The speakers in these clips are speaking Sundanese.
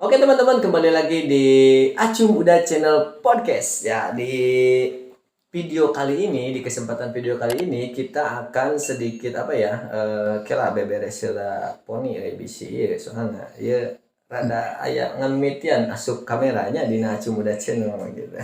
Oke teman-teman, kembali lagi di Acum Uda Channel Podcast ya. Di video kali ini, di kesempatan video kali ini kita akan sedikit apa ya, kela beberes heula poni revisi ieu, soalna ieu rada aya ngemitian asup kameranya dina Acum Uda Channel gitu.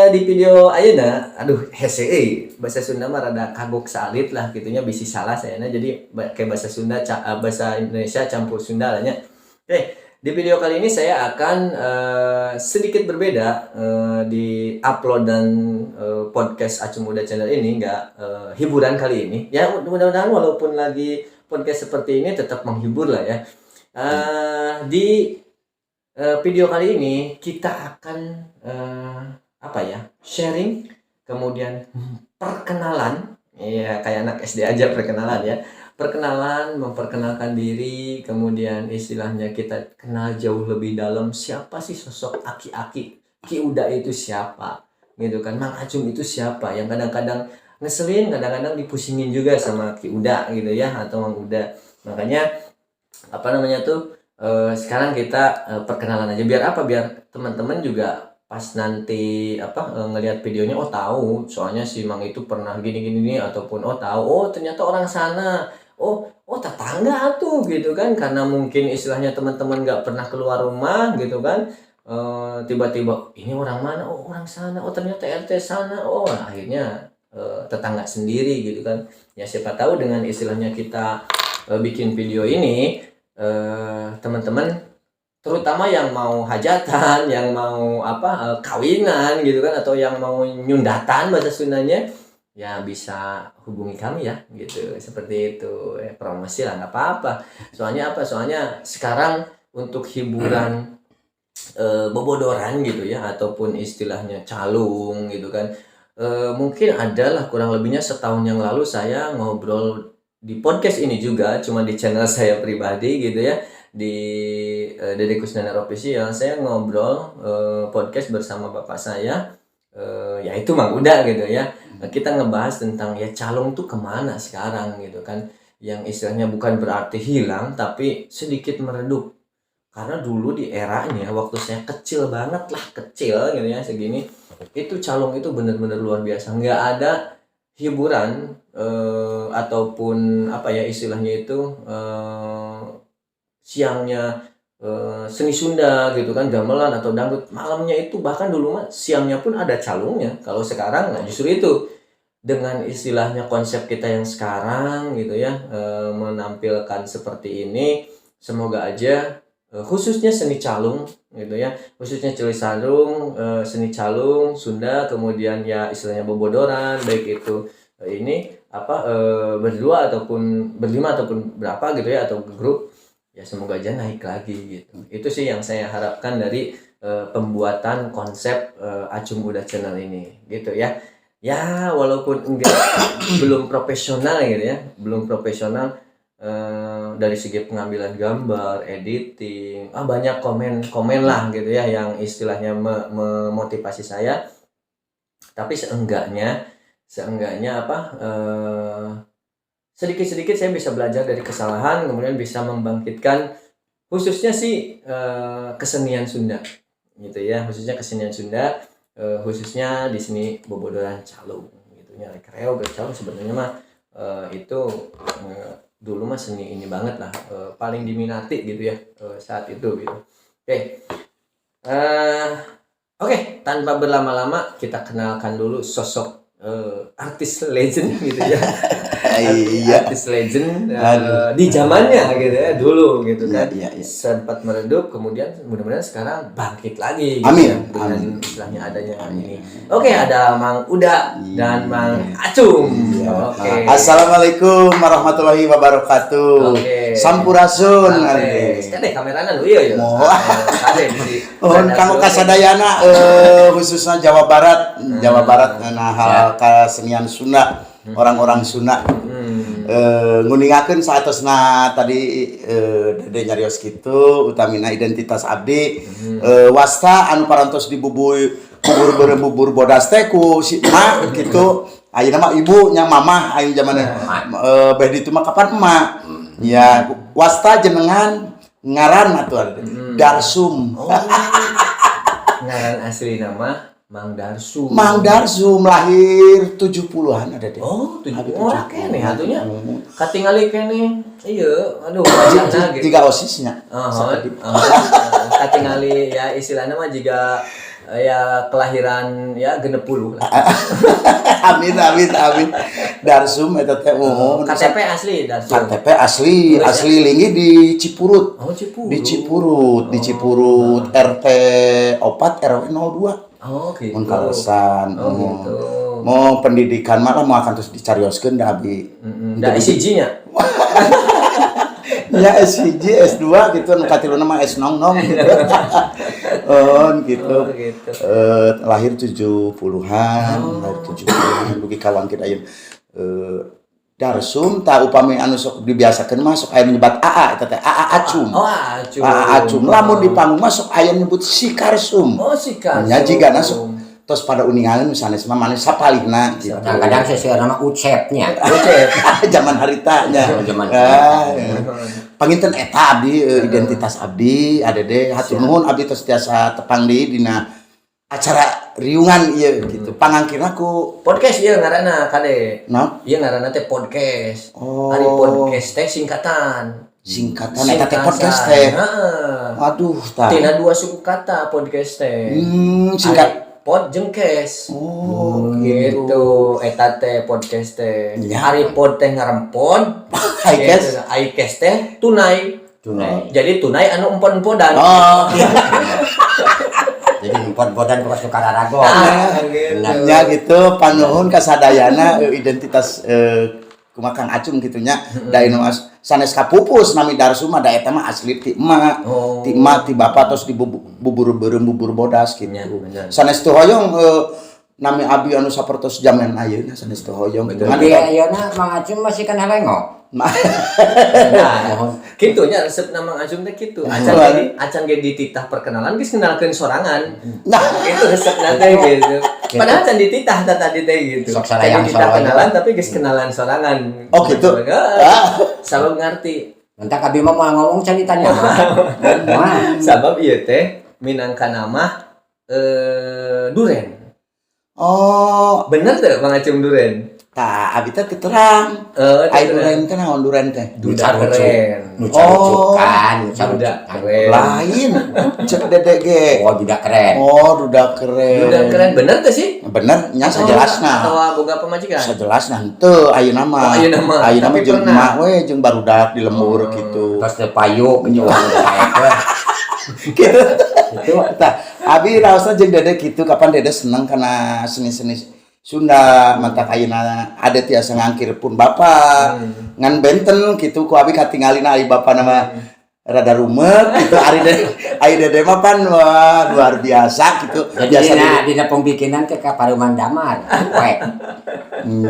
Di video ayeuna, aduh, hese euy, bahasa Sunda mah rada kagok salit lah gitunya, bisi salah sayana, jadi kayak bahasa Sunda, bahasa Indonesia campur Sunda lah nya. Oke, di video kali ini saya akan sedikit berbeda di upload dan podcast Acum Uda Channel ini nggak hiburan kali ini. Ya, mudah-mudahan walaupun lagi podcast seperti ini tetap menghibur lah ya. Di video kali ini kita akan apa ya, sharing, kemudian perkenalan, ya kayak anak SD aja perkenalan ya, perkenalan, memperkenalkan diri, kemudian istilahnya kita kenal jauh lebih dalam siapa sih sosok aki-aki Ki Uda itu siapa gitu kan, Mang Acum itu siapa, yang kadang-kadang ngeselin, kadang-kadang dipusingin juga sama Ki Uda gitu ya, atau Mang Uda. Makanya apa namanya tuh, sekarang kita perkenalan aja, biar apa, biar teman-teman juga pas nanti apa ngelihat videonya, oh tahu soalnya si Mang itu pernah gini-gini nih, ataupun oh tahu, oh ternyata orang sana, oh oh tetangga tuh gitu kan. Karena mungkin istilahnya teman-teman nggak pernah keluar rumah gitu kan, tiba-tiba ini orang mana, oh orang sana, oh ternyata RT sana, oh akhirnya tetangga sendiri gitu kan ya. Siapa tahu dengan istilahnya kita bikin video ini, teman-teman terutama yang mau hajatan, yang mau apa, kawinan gitu kan, atau yang mau nyundatan bahasa Sundanya, ya bisa hubungi kami ya gitu, seperti itu. Promosi lah nggak apa-apa. Soalnya apa? Soalnya sekarang untuk hiburan bobodoran gitu ya, ataupun istilahnya calung gitu kan. Mungkin adalah kurang lebihnya setahun yang lalu saya ngobrol di podcast ini juga, cuma di channel saya pribadi gitu ya, di Dede Kusnandar Official, saya ngobrol podcast bersama bapak saya, yaitu Mang Uda gitu ya. Nah, kita ngebahas tentang ya calung tuh kemana sekarang gitu kan, yang istilahnya bukan berarti hilang, tapi sedikit meredup. Karena dulu di eranya waktu saya kecil banget lah, kecil gitu ya segini, itu calung itu bener-bener luar biasa. Nggak ada hiburan ataupun apa ya istilahnya itu, siangnya seni Sunda gitu kan, gamelan atau dangdut, malamnya itu bahkan dulu mah siangnya pun ada calungnya. Kalau sekarang, nah justru itu dengan istilahnya konsep kita yang sekarang gitu ya, menampilkan seperti ini, semoga aja khususnya seni calung gitu ya, khususnya seni calung, seni calung Sunda, kemudian ya istilahnya bobodoran, baik itu ini apa berdua ataupun berlima ataupun berapa gitu ya, atau grup ya, semoga aja naik lagi gitu. Itu sih yang saya harapkan dari pembuatan konsep Acum Uda Channel ini gitu ya. Ya walaupun enggak, belum profesional gitu ya, belum profesional dari segi pengambilan gambar, editing, ah banyak komen-komen lah gitu ya yang istilahnya memotivasi saya. Tapi seenggaknya, seenggaknya apa, sedikit-sedikit saya bisa belajar dari kesalahan, kemudian bisa membangkitkan khususnya sih kesenian Sunda gitu ya, khususnya kesenian Sunda, khususnya di sini bobodoran calung gitu ya. Reog calung sebenarnya mah itu dulu mah seni ini banget lah, paling diminati gitu ya saat itu gitu. Oke. Oke, tanpa berlama-lama kita kenalkan dulu sosok artis legend gitu ya. Artis legend di zamannya gitu ya dulu gitu kan. Iya. Sempat meredup, kemudian mudah-mudahan sekarang bangkit lagi gitu Amin. ya, dengan Amin. Istilahnya adanya Amin. Ini. Oke, ada Mang Uda dan Mang Acum. Oke. Assalamualaikum warahmatullahi wabarakatuh. Oke. Sampurasun. Oke. Kade kamerana lu iya ya. Moal. Kade di Oh, kanggo kasadayana khususnya Jawa Barat, Jawa Barat nah hal kesenian Sunda, orang-orang Sunda. Nguningakeun saatosna tadi Dede nyarios kitu, utamina identitas abdi, wasta anu parantos dibubuy bubur beureum bubur bodas teh ku si emak gitu. Ayeuna mah ibu nya, mamah ayeuna zaman beh ditu mah kapan emak. Ya, wasta jenengan Ngaran atuh ada. Darsum. Oh. Ngaran asli nama Mang Darsum. Mang Darsum lahir 70-an ada deh. Oh, tujuh Abi orang 70. keneh atuh nya. Katingali keneh. Iya, aduh wajahna gitu. Tiga osisnya. Oh, Sakedip. oh, katingali ya istilahnya mah jiga ya kelahiran ya 60 lah. Amin amin amin. Darsum eta teh muhun. KTP asli Darsum. KTP asli, Terus, asli linggih di Cipurut. Oh, Cipurut. Di Cipurut, di Cipurut RT 4 RW 02. Oh, gitu. Mun kaleresan. Oh, Mun. gitu. Mau pendidikan mah lah mau akan terus dicarioskeun da abi. Heeh. Da SCG nya. Ya S1, S2 gitu, nu katiluna mah S nong nong gitu. Oh, gitu. Oh, gitu. Lahir 70-an, lahir 70-an dugi ka wangkid ayeuna. Darsum tah upami anu sok dibiasakeun mah sok aya nyebat AA eta teh AA Acum. Oh, Acum. AA Acum. Lamun di panggung mah sok aya nyebut si Karsum. Oh, si Karsum. Nya jigana sok tos pada uningan sanes mah maneh sapalihna gitu. Kadang-kadang sesuai nama Ucepnya. Ucep. Zaman harita nya. Oh, zaman Ah, harita. ya. Panginten eta abdi identitas abdi ADD hatur nuhun abdi tos tiasa tepang deui dina acara riungan ieu gitu. Pangangkirna ku Podcast ieu ngaranna kade. naon? Ieu ngaranna teh podcast. Oh. Ari podcast teh singkatan. Singkatan eta teh podcast teh. Heeh. Aduh tah. Tina dua suku kata podcast teh. Singkat. Ari pod jeung cast. Oh, gitu. Eta teh podcast teh. Ya. Ari pod teh ngarempod. Ai cast. Gitu. Ai cast teh tunai. Tunai. Jadi tunai anu empon-empodan. Oh, Jadi empon-empodan bukan suka rarago. Ah, gitu. Benar. nya gitu panuhun kasadayana identitas kumaha Kang Acum gitu nya da inu sanes kapupus nami Darsum mah da eta mah asli ti emak. Oh. Ti emak ti bapak tos di bubur beureum bubur bodas gitu. Nya, bener. Sanes teu hoyong nami abi anu sapertos jaman ayeuna sanes teu hoyong gitu. Tapi ayeuna Mang Acum masih kena lengok. Nah, kitu nya resep Mang Acum teh kitu. Acan ge acan ge dititah perkenalan geus kenalkeun sorangan. Nah, Itu resep teh gitu. Padahal can dititah tah tadi teh gitu. Sok Can salayang dititah solonya. kenalan tapi geus kenalan sorangan. Oh, gitu. Heeh. Ah. Sabab ngarti. Entar abi mah mau ngomong can ditanya mah. Wah. Sabab ieu teh minangka nama duren. Oh, Bener teh Mang Acum duren? Tah abi teh teu terang. Eh, Ai duren teh naon duren teh? Duda keren. Nu carucukan, nu Duda carucukan. keren. Lain cek Dede ge. Oh, duda keren. Oh, duda keren. Duda keren bener teh sih? Bener nya sajelasna. Atau boga pamajikan? Sajelasna henteu ayeuna mah. Oh, ayeuna mah. Ayeuna mah Tapi jeung pernah. emak we jeung barudak di lembur gitu. Terus teu payu gitu. Gitu. Itu Tah, abi raosna jeung Dede gitu kapan Dede seneng kana seni-seni Sunda matak ayeuna ada tiasa ngangkir pun bapak ngan benten gitu ku abi katingalina ari bapak nama rada rumet gitu ari Dede ari Dede mah pan wah luar biasa gitu. Jadi biasa dina dina pembikinan teh ka Paruman Damar. We.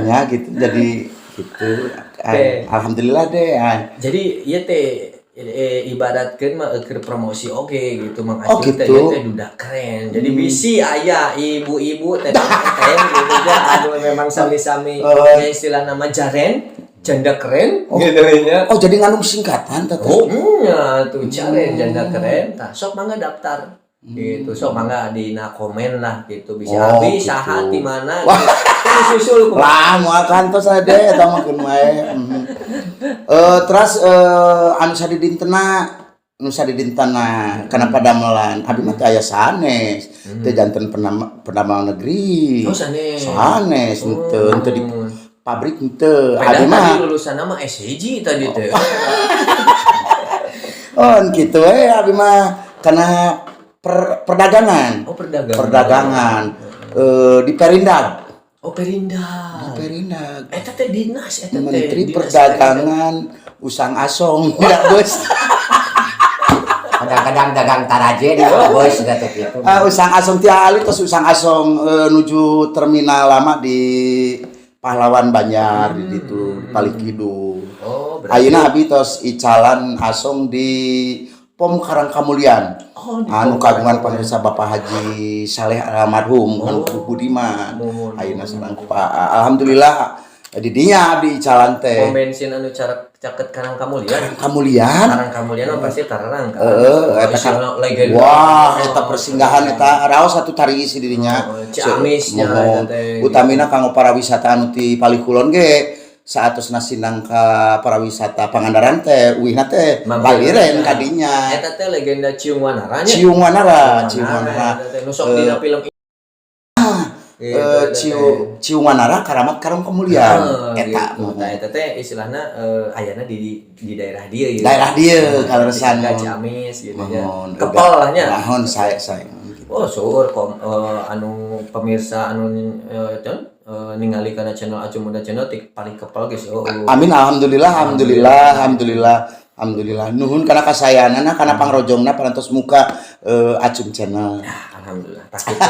Nya gitu jadi gitu. Oke. Alhamdulillah deh. Ah. Jadi ieu teh ibaratkeun mah keur promosi oge gitu Mang Oh, Acum teh gitu. ieu teh duda keren. Jadi bisi aya ibu-ibu teh teh gitu ya anu memang sami-sami Oh. ya istilah nama jaren, janda keren gitu nya. Oh, jadi ngandung singkatan teh. Oh, nya tuh jaren janda keren. Tah sok mangga daftar. Gitu, sok mangga dina komen lah gitu. Bisa Oh, abi gitu. saha di mana Wah. gitu. Kan susul kumaha. Lah, moal kantos ade eta mah keun wae. Terus anu sadidintena nu sadidintena kana padamelan abi mah teu aya sanes. Teu janten pendamal negeri. Oh, sanes. Sanes henteu henteu di pabrik henteu. Padahal Abi tadi mah lulusan nama SCG tadi teh. oh gitu we abi mah kana perdagangan. Oh, perdagangan. Perdagangan di Perindag. Oh, Perindag. Perindag. Eta teh dinas eta teh. Menteri Dinas Perdagangan Usang Asong ya bos. Kadang-kadang dagang taraje di bos gitu gitu. Ah, Usang Asong ti ali terus Usang Asong nuju terminal lama di Pahlawan Banjar di ditu di Palih Kidul. Oh, berarti Ayeuna abi tos icalan asong di Pom Karang Kamulian. Oh, di Anu Pom kagungan Karang pangersa Bapak Haji Saleh almarhum anu Budiman. Muhun. Ayeuna sareng Pak alhamdulillah di dinya abdi icalan teh. Pom bensin anu carak Caket Karang Kamulian. Kamulian. Karang Kamulian mah pasti tararang kan. Heeh, eta kan. Istilahna legenda. Wah, eta persinggahan eta raos satu tari isi dirinya. Oh, Ciamisnya Mohon. eta teh. Utamina kanggo para wisata anu ti palih kulon ge saatosna sindang ka para wisata Pangandaran teh uihna teh baliren kadinya. Eta teh legenda Ciung Wanara nya. Ciung Wanara, Ciung Wanara. Eta teh nu sok dina film gitu, eta teh. Ciung Wanara karamat Karang Kemuliaan. Eta gitu. Tah, eta teh istilahna ayana di daerah dieu ieu. Daerah dieu kaleresan. Di Ciamis gitu nya. Mohon. Kepel lah nya. Mohon saya. Oh, seueur anu pemirsa anu teh ningali kana channel Acum Muda Channel ti paling kepel geus eueuh. Amin, alhamdulillah, alhamdulillah, alhamdulillah, alhamdulillah. Nuhun kana kasayanana, kana pangrojongna parantos muka Acum Channel. Alhamdulillah. Tah kitu.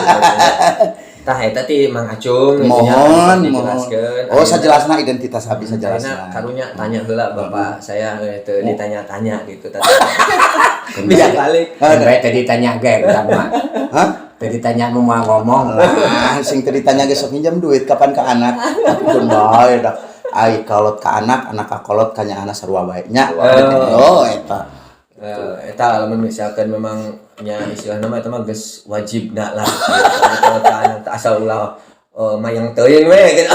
Tah eta ti Mang Acum gitu nya, Mohon, mohon. dijelaskeun. Oh, sajelasna identitas abdi Ayeuna sajelasna. Karunya tanya heula Bapak saya teu ditanya-tanya gitu tadi. Bisa balik. Bae tadi tanya ge urang mah. Hah? Tadi tanya nu mau ngomong. Lah, sing teu ditanya ge sok minjam duit kapan ke anak. Tapi pun bae dah. Ai kolot ka anak, anak ka kolot ka anak sarua bae nya. Oh, eta. Eta lamun misalkan memang nya istilahna mah eta mah geus wajibna lah gitu. Kalau ka anak teh asal ulah mayang teuing we gitu.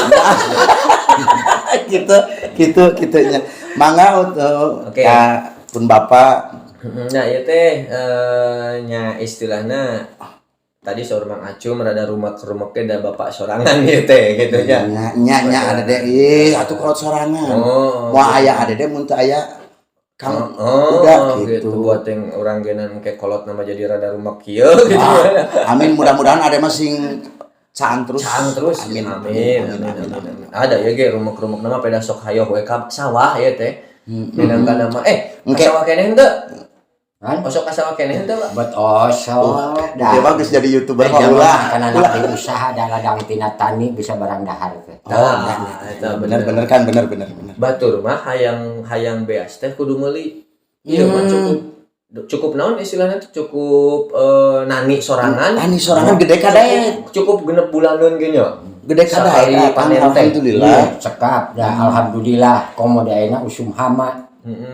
Gitu, gitu, gitu nya. Mangga Oke. ka pun Bapak. Nah, ieu teh nya istilahna tadi saur Mang Acum rada rumek-rumek da bapak sorangan ieu teh gitu nya. Nya nya nya ada deh, ih atuh kolot sorangan. Oh. Moal aya ada deh mun teu aya Kang Oh, udah gitu. gitu. Buat yang orang genan ke kolot nama jadi rada rumek kieu gitu. Ah, amin, mudah-mudahan ada masing caang terus. Caang terus. Amin. Amin. Amin. Amin. Amin. Ada ya ge rumek-rumek nama peda sok hayoh we ka sawah ya teh. Minangka nama ka Engke. sawah keneh henteu? Kan? Osok ka sawah keneh henteu, Pak? Bet osok dah. Dia bagus jadi YouTuber mah Ulah, ulah. kan anak di usaha da ladang tina tani bisa barang dahar teh. Nah, eta. Bener bener kan, bener bener bener. Batur mah hayang hayang beas teh kudu meuli. Ieu mah cukup cukup naon istilahnya tuh cukup nani sorangan. Tani sorangan gede kadaek. Cukup, cukup 6 bulanan ge nya. Gede Sakali kadaek panen teh. alhamdulillah. Iya, cekap dah alhamdulillah komo daena usum hama.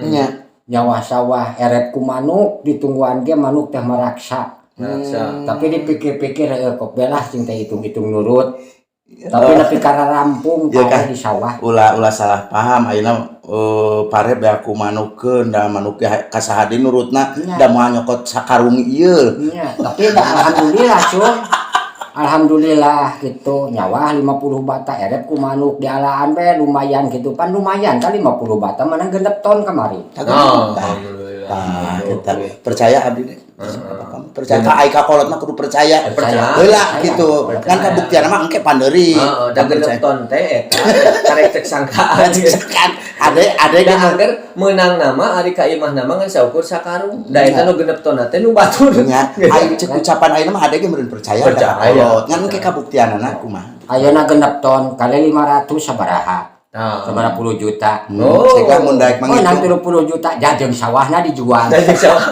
Nya. Nyawa sawah eret ku manuk ditungguan ge manuk teh maraksa. Maraksa. Tapi dipikir-pikir kok belah cing teh hitung-hitung nurut. Tapi nepi kana rampung Iya, pare kan? di sawah. Ulah ulah salah paham ayeuna pare beak ku manukeun da manuk ge ka saha deui nurutna Nya. da moal nyokot sakarung ieu. Iya, tapi dah alhamdulillah cuy. Alhamdulillah gitu nyawa 50 bata eret ku manuk dialaan be lumayan gitu pan lumayan kan 50 bata mana 6 ton kemari. Oh, alhamdulillah. Tah, kita percaya abdi deh. Apa kamu percaya ka ai ka kolot mah kudu percaya. Percaya. Heula Percaya. gitu. Kan kabuktian mah engke pandeuri. Heeh, da 6 ton teh eta karek cek sangkaan. Kan ade ade Da ge angger meunang nama ari ka imah nama ngan saukur sakarung. Da eta nu 6 ton teh nu batur. nya ai cek ucapan ayeuna mah ade ge meureun percaya ka Percaya. kolot. Ngan engke kabuktianana kumaha. Ayeuna 6 ton kali 500 sabaraha? Nah. Sabaraha puluh juta. Oh. Cegah mun daek Oh, nang manghitung. 30 juta jajeng sawahna dijual. Da jeung sawah.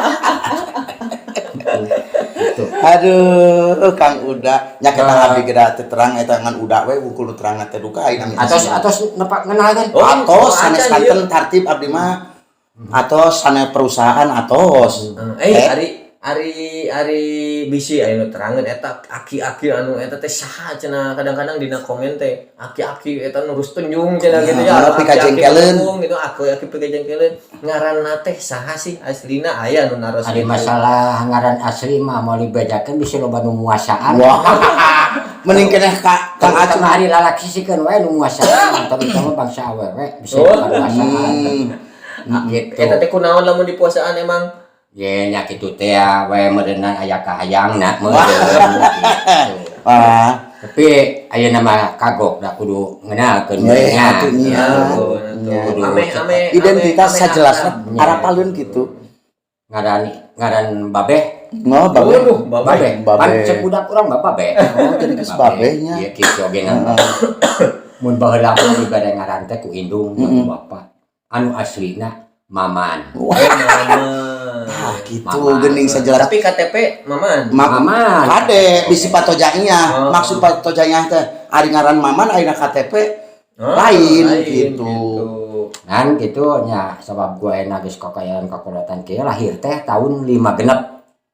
Gitu. Aduh, Kang Uda, nya kita abdi ge da teu terang eta ngan Uda we wungkul nu terang teh duka ayeuna mah. Atos atos nepak ngenal kan? Oh, Atos sanes acan kanten tartib abdi mah. Atos sanes perusahaan atos. Ari ari ari bisi aya nu terangeun eta aki-aki anu eta teh saha cenah, kadang-kadang dina komen teh aki-aki eta nu tunjung cenah gitu ya. Nah, pikajengkeleun. Aki-aki gitu, aki-aki pikajengkeleun ngaranna teh saha sih aslina, aya nu naros Ari gitu. Masalah ngaran asli mah mau dibejakeun bisa loba nu muasaan. Wah. Mending keneh ka Kang Acum. Terutama hari lalaki sih kan wae nu muasaan, terutama bangsa awewe bisa muasaan. Gitu. Eta teh kunaon lamun di puasaan emang? Ye nya kitu teh ya wae meureunna aya kahayangna meureun gitu. Wah. Tapi ayeuna mah kagok da kudu ngeunalkeun Eh, nya. atuh nya. Oh, Nya. ame ame Identitas ame sajelasna akrab. arapaleun gitu. Ngaran ngaran babeh. Ngo babe. Waduh, babe. Babe. Babe. Pan cek budak urang mah babe. Oh, jadi geus babehnya. Iya kitu oge na. Mun baheula mah dibere ngaran teh ku indung ku bapak. Anu aslina Maman. Eh, Maman. Ah, gitu Maman. geuning sajelas. Tapi KTP Maman. Maman. Kade bisi patojanya. Oh. Maksud patojanya teh ari ngaran Maman ayeuna KTP Oh, lain, gitu. Kan gitu nya, sabab gua enak geus kakayaan kakolotan kieu, lahir teh tahun 5 genep.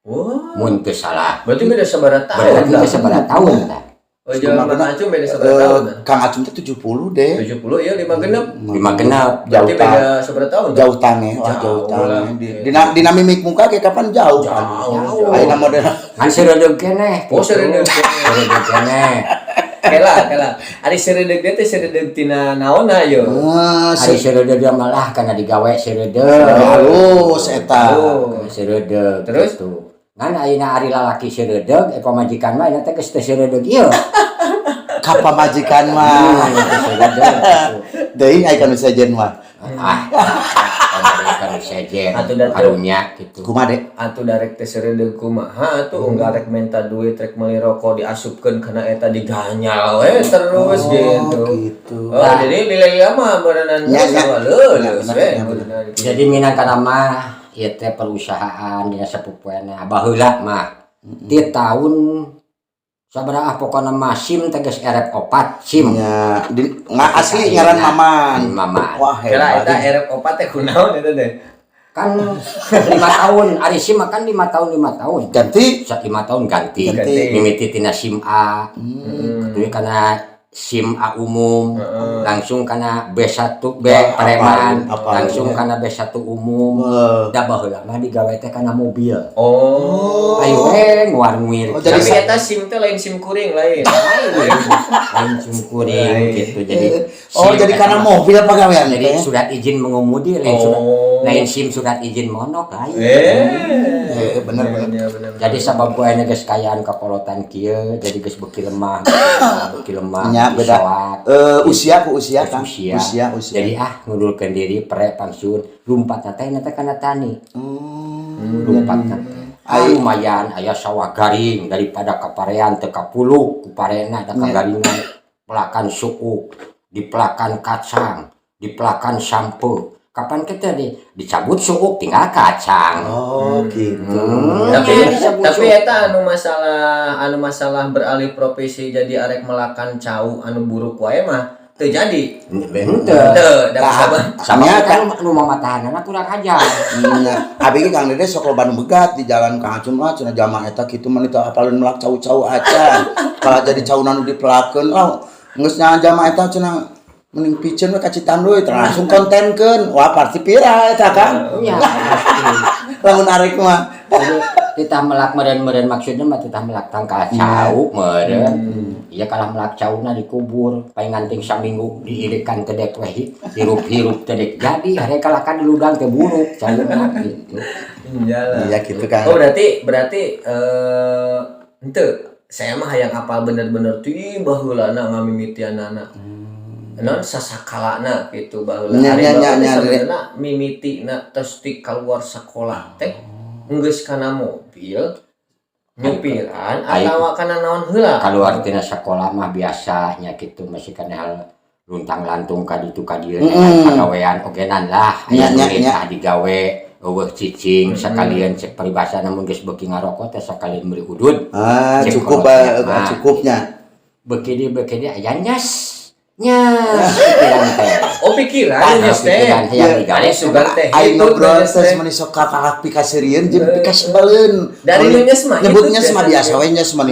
Wah, mun teu salah. Berarti beda sabaraha tahun? Berarti Tah? geus sabaraha tahun tah? Oh, jaman Kumaha? Acum beda sabaraha tahun, tah? Kang Acum teh 70 deh. 70 ya, 5 genep. 5 genep. Jauh. Berarti beda sabaraha tahun, tah? Jauh tange, wah, jauh Jauh lah. tange. Dina mimik muka kayak kapan jauh. Jauh. Jauh. Ayeuna model Ngan seureudeuh keneh. Oh, seureudeuh keneh. Seureudeuh keneh. Kela, kela. Ari seureudeuh teh seureudeuh tina naonna yo? Ah, Ari seureudeuh dia malah kana digawe seureudeuh. Halus eta. Oh. Seureudeuh. Terus? Gitu. Ngan ayeuna ari lalaki seureudeuh, pamajikan mah ayeuna teh geus teu seureudeuh ieu. Ka pamajikan mah. Teu seureudeuh gitu. Deui aya kanu sejen mah. Ah, kan sejen Atuh da teu. Karunya gitu. Kumaha deh? Atuh darek teh seureudeuh kumaha atuh, unggal rek menta duit, rek meuli rokok, diasupkeun kana eta, diganyal we terus gitu. Gitu. Oh, jadi lila-lila mah berenang Nya, terus nya. sama leuleus Nya, we. bener, nya, bener. Berenang gitu. Jadi minang kana mah ieu teh perusahaan dina sapupuena baheula mah di tahun sabaraha, pokona mah SIM teh geus erep opat SIM. Nya, di, nggak asli ngaran Maman. Maman. Wah, Kira hebat. eta erep opat teh kunaon eta teh? Kan 5 tahun, ari SIM mah kan 5 tahun, 5 tahun. Ganti. 5 tahun ganti. Ganti. Mimiti tina SIM A, hmm. Karena SIM A umum, langsung karena B1 B Wah, preman, apalin, apalin. langsung karena B1 umum. Da baheula mah digawe teh kana mobil. Oh. Ayo we nguar-nguir. Oh, jadi Tapi eta SIM teh lain SIM kuring lain. Lain SIM kuring Lain. gitu. Jadi Oh, SIM jadi eta karena mah- mobil pagawean jadi teh. Surat izin mengemudi, lain surat, Oh. lain SIM surat izin monok lain. Bener, bener. Iya, bener, bener. Jadi sabab ku aya geus kayaan kakolotan kieu, jadi geus beuki lemah, beuki lemah, Nya, beuki beda. soak. Usia ku usia kan. Usia. Usia, usia. Jadi ah ngundurkeun diri pre pensiun, lumpat teh teh kana tani. Lumpat teh. Ah, lumayan aya sawah garing daripada kaparean teu kapuluk ku parena da kagaringan, pelakan suuk, dipelakan kacang, dipelakan sampe. Kapan kita dicabut suuk tinggal kacang. Oh, gitu. Tapi Ya, disebut tapi suuk. eta anu masalah beralih profesi jadi arek melakan cau anu buruk wae mah teu jadi. Henteu. Teu, da Nah, sabab Sama Nya, kan nu mamatahanana kurang ajar. Nya, abi ge Kang Dede sok loba nu begat di jalan Kang Acum lah cenah, jalma eta kitu mah teu apaleun melak cau-cau acan. Kalau jadi cauna nu dipelakeun, oh geus nya jalma eta cenah mending piceun we ka Citanduy, langsung kontenkeun. Wah, pasti viral eta kan. Iya, pasti. Lamun arek mah. Jadi kita melak meren-meren, maksudnya mah kita melak tangkal cau meren. Iya, kalah melak cauna dikubur, paling nganting saminggu diirikan ke dek weh hirup-hirup teh dek jadi hari kalah kan di ludang teh buruk cauna gitu. Jalan. Iya gitu kan. Oh, berarti berarti henteu, saya mah hayang apal bener-bener ti baheulana ngamimitianana. Non sasakalana gitu baheula. Nya, Ari nya, bapak nya, teh nya, sebenarnya mimitina tos ti keluar sekolah teh geus kana mobil nyupiran atawa kana naon heula? Keluar tina sekolah mah biasanya gitu, masih kana hal luntang lantung ka ditu ka dieu, pagawean ogenan lah, Nya, aya nya, duit nya. tah digawe euweuh cicing sakalian, cek paribasa namun geus beuki ngarokok teh sakalian meuli udud. Ah, Cek cukup kolotnya mah. Cukupnya. Beuki di aya nyas nyas pikiran teh. Oh, pikiran Ah, geus teh. pikiran hayang digawe. Ari sugan teh Aing hitut ngobrol geus teh teh. meni sok kakak pikaseureun jeung pikasebaleun. Dari nu nyes mah nyebutnya hitut mah biasanya. Biasa we nyes mah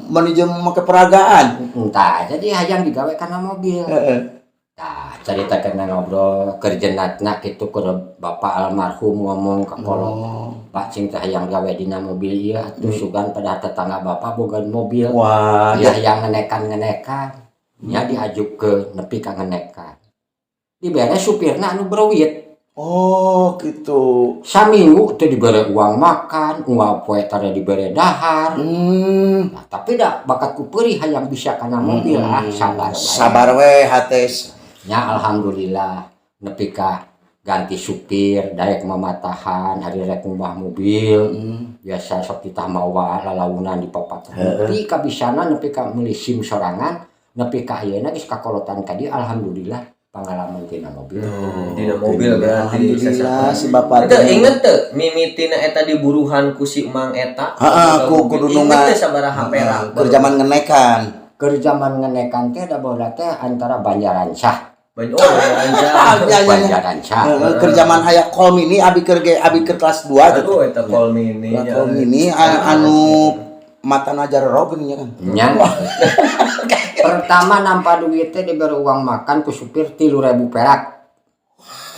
meni jeung make peragaan. Entah, jadi hayang digawe kana mobil. Heeh. Nah, cerita kena ngobrol kerjenatna gitu ke bapak almarhum, ngomong ke kolot. Oh. Pak, cing teh hayang gawe dina mobil ieu atuh, sugan pada tetangga bapak boga mobil. Wah, Ya hayang ngenekan-ngenekan. Nya diajuk ke nepi ka ngenekan. Dibere supirna anu berwit. Oh, gitu. Saminggu teh dibere uang makan, unggal poe tara dibere dahar. Nah, tapi dah bakat ku peurih hayang bisa kana mobil, ah sabar wae. Sabar we hates. Ya alhamdulillah nepi ka ganti supir, daek mamatahan hari rek ngubah mobil. Biasa sok titah mawa lalaunan di papat. Nepi ka bisana, nepi ka meuli SIM sorangan, nepi ka ayeuna geus kakolotan ka dieu, alhamdulillah pengalaman tina mobil. Dina mobil berarti. Alhamdulillah si bapak. Teu inget teu mimitina eta diburuhan ku si Mang eta? Heeh, ku Inget dunungan. teu sabaraha perak? Keur zaman ngenekan. Keur zaman ngenekan teh da baheula teh antara Banjarancah. Banyak, oh, Rancah. Ah, nya, nya, nya. Banjar Rancah. Heeh, keur zaman aya kol mini, abi keur ge abi keur kelas 2 gitu. Aduh, eta kol mini. Lah, kol mini anu matana jarero geuning nya kan. Nya. Pertama nampa duit teh diberi uang makan ku supir 3.000 perak.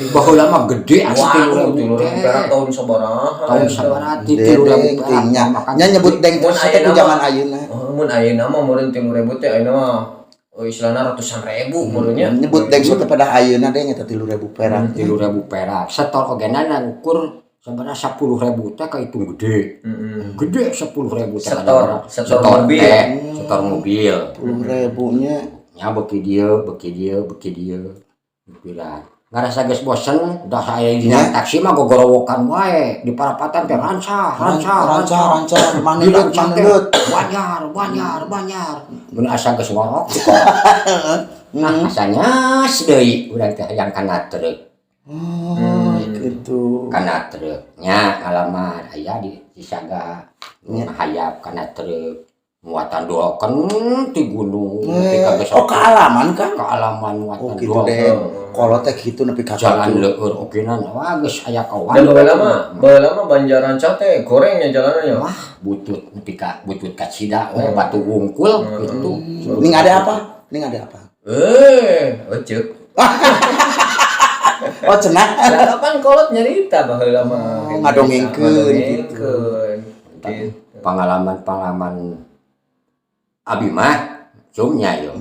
Baheula mah gede asa 3.000 Waduh, 3.000 teh. Perak tahun sabaraha? Tahun Eta? sabaraha 3.000 Dedeng perak ting nya. makan. Nya nyebut deng Mun terus teh ku ayeuna zaman mah- ayeuna. Oh, mun ayeuna mah meureun 3.000 teh ayeuna mah, oh, istilahna ratusan ribu meureun nya. Nyebut deng teh pada ayeuna deng eta 3.000 perak. 3.000 perak. Setor ogena ngukur sebenarnya 10.000 teh kahitung gede. Gede 10.000 teh. Setor, kadang-kadang. setor mobil. Teh, setor mobil. 10.000 nya. Nya beuki dieu, beuki dieu, beuki dieu. Pikiran. Ngarasa geus bosen, dah saya dina taksi mah gogorowokan wae di parapatan teh Rancah, Rancah, Rancah, Rancah, Di manundut, Rancah teh, manundut. Banjar, Banjar, Banjar. Mun asa geus ngorok kok. Nah, asanya deui urang teh hayang kana truk. Oh, gitu. Kana truk nya alamat aya di Cisaga. Hayap kana truk. Muatan dolken ti gunung, ti ka geus Oh, kealaman kan? Kealaman muatan Oh, gitu dolken. deh. Kalau teh gitu nepi ka Jalan kitu. leur ogenan wah geus aya kawan. Dan baheula mah Banjar Rancah teh gorengnya jalanannya. Wah, butut nepi ka butut ka cida we batu wungkul gitu. Ning ada apa? Ning ada apa? Eh, eceuk. Oh, cenah. Lah, kapan kolot nyarita baheula mah. Oh, ngadongengkeun Ngadongengkeun. Gitu. Pengalaman-pengalaman abi mah cumnya yo.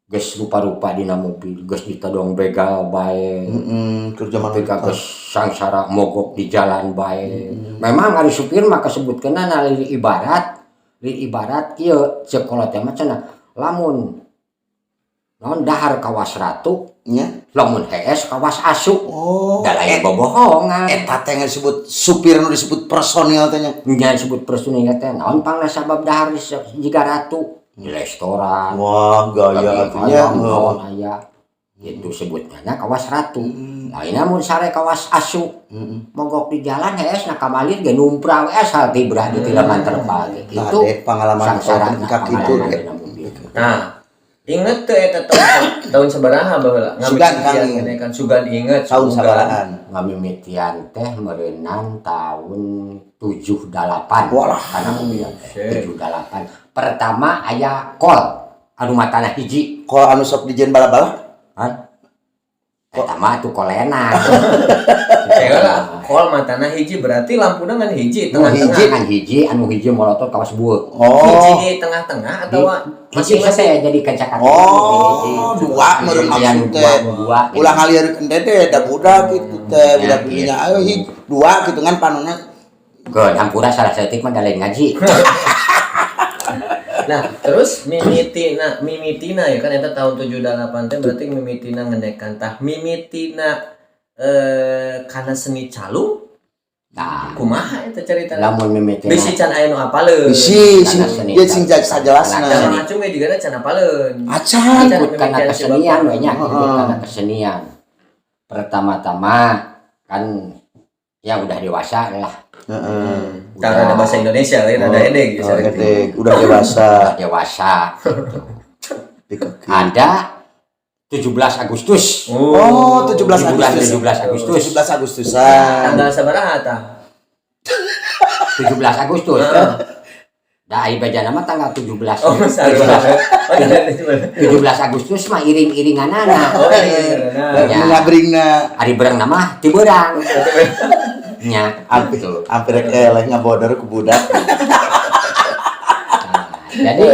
Geus rupa-rupa dina mobil, geus ditodong begal bae. Heeh, keur zaman Tapi geus sangsara mogok di jalan bae. Memang ari supir mah kasebutkeunna li ibarat ieu ceuk kolot teh mah cenah lamun naon dahar kawas ratu, nya. Lamun hees kawas asu. Oh, Da lain bobohongan. Eta teh disebut supir nu disebut personil teh nya. Nya disebut personil teh naon pangna sabab dahar jiga ratu di restoran. Wah, gaya Lagi atunya. hayam, naon aya. Itu sebutnya kawas ratu. Lain mun sare kawas asu. Mogok di jalan hees na kamalir ge numpra we asal tibra di tileman terpal ge. Nah, Itu deh, pengalaman sangsara ka kitu deh. Nah, inget tuh eta tahun tahun sabaraha baheula? Sugan, Kang. Ngamimitian kan sugan inget. Tahun sugan. sabarahan? Ngamimitian teh meureunan tahun 78. Walah. Karena mobil Shit. 78. Pertama aya kol anu matana hiji. Kol anu sok dijieun bala-bala? Hah? Eta mah tuh kolena. Eh lah, kol matana hiji berarti lampuna ngan hiji Oh, tengah-tengah. hiji. Kan hiji anu hiji molotot kawas bueuk. Hiji Oh. di tengah-tengah atau Hiji masing-masing? teh jadi kaca. Oh, dua meureun maksud teh. Dua. Ulah ngalieurkeun dede da budak gitu teh, budak Ya, dinya gitu. ayo hiji dua gitu kan panona. Ke hampura salah saeutik mah da lain ngaji. Nah, terus mimitina mimitina ya kan eta tahun 78 teh berarti mimitina ngenekan tah mimitina kana seni calung. Nah, kumaha eta carita? Lamun mimitina Bisi can aya nu apaleun. Bisi sing Karena seni ieu sing sajelasna. Karena Jangan ngacung ge juga can apaleun. Acan. Ikut karena kesenian we nya, ikut Heeh. karena kesenian. Pertama-tama kan ya udah dewasa lah. Heeh. Karena ada bahasa Indonesia lain ada edeg Oh, bisa. edeg, udah dewasa. Udah dewasa gitu. Ada 17 Agustus. Oh, 17 Bulan Agustus. 17 Agustus. 17 Agustusan. Tanggal sabaraha tah? 17 Agustus. Da ai bejana mah tanggal 17. Oh, sarua. Oh, tanggal 17. 17 Agustus mah iring-iringanana. Oh, iya. Nah. Ya. Ngabringna. Ari berang nama ti beurang. Nya, Hampir gitu. Hampir eleh ngabodor ku budak. Nah, jadi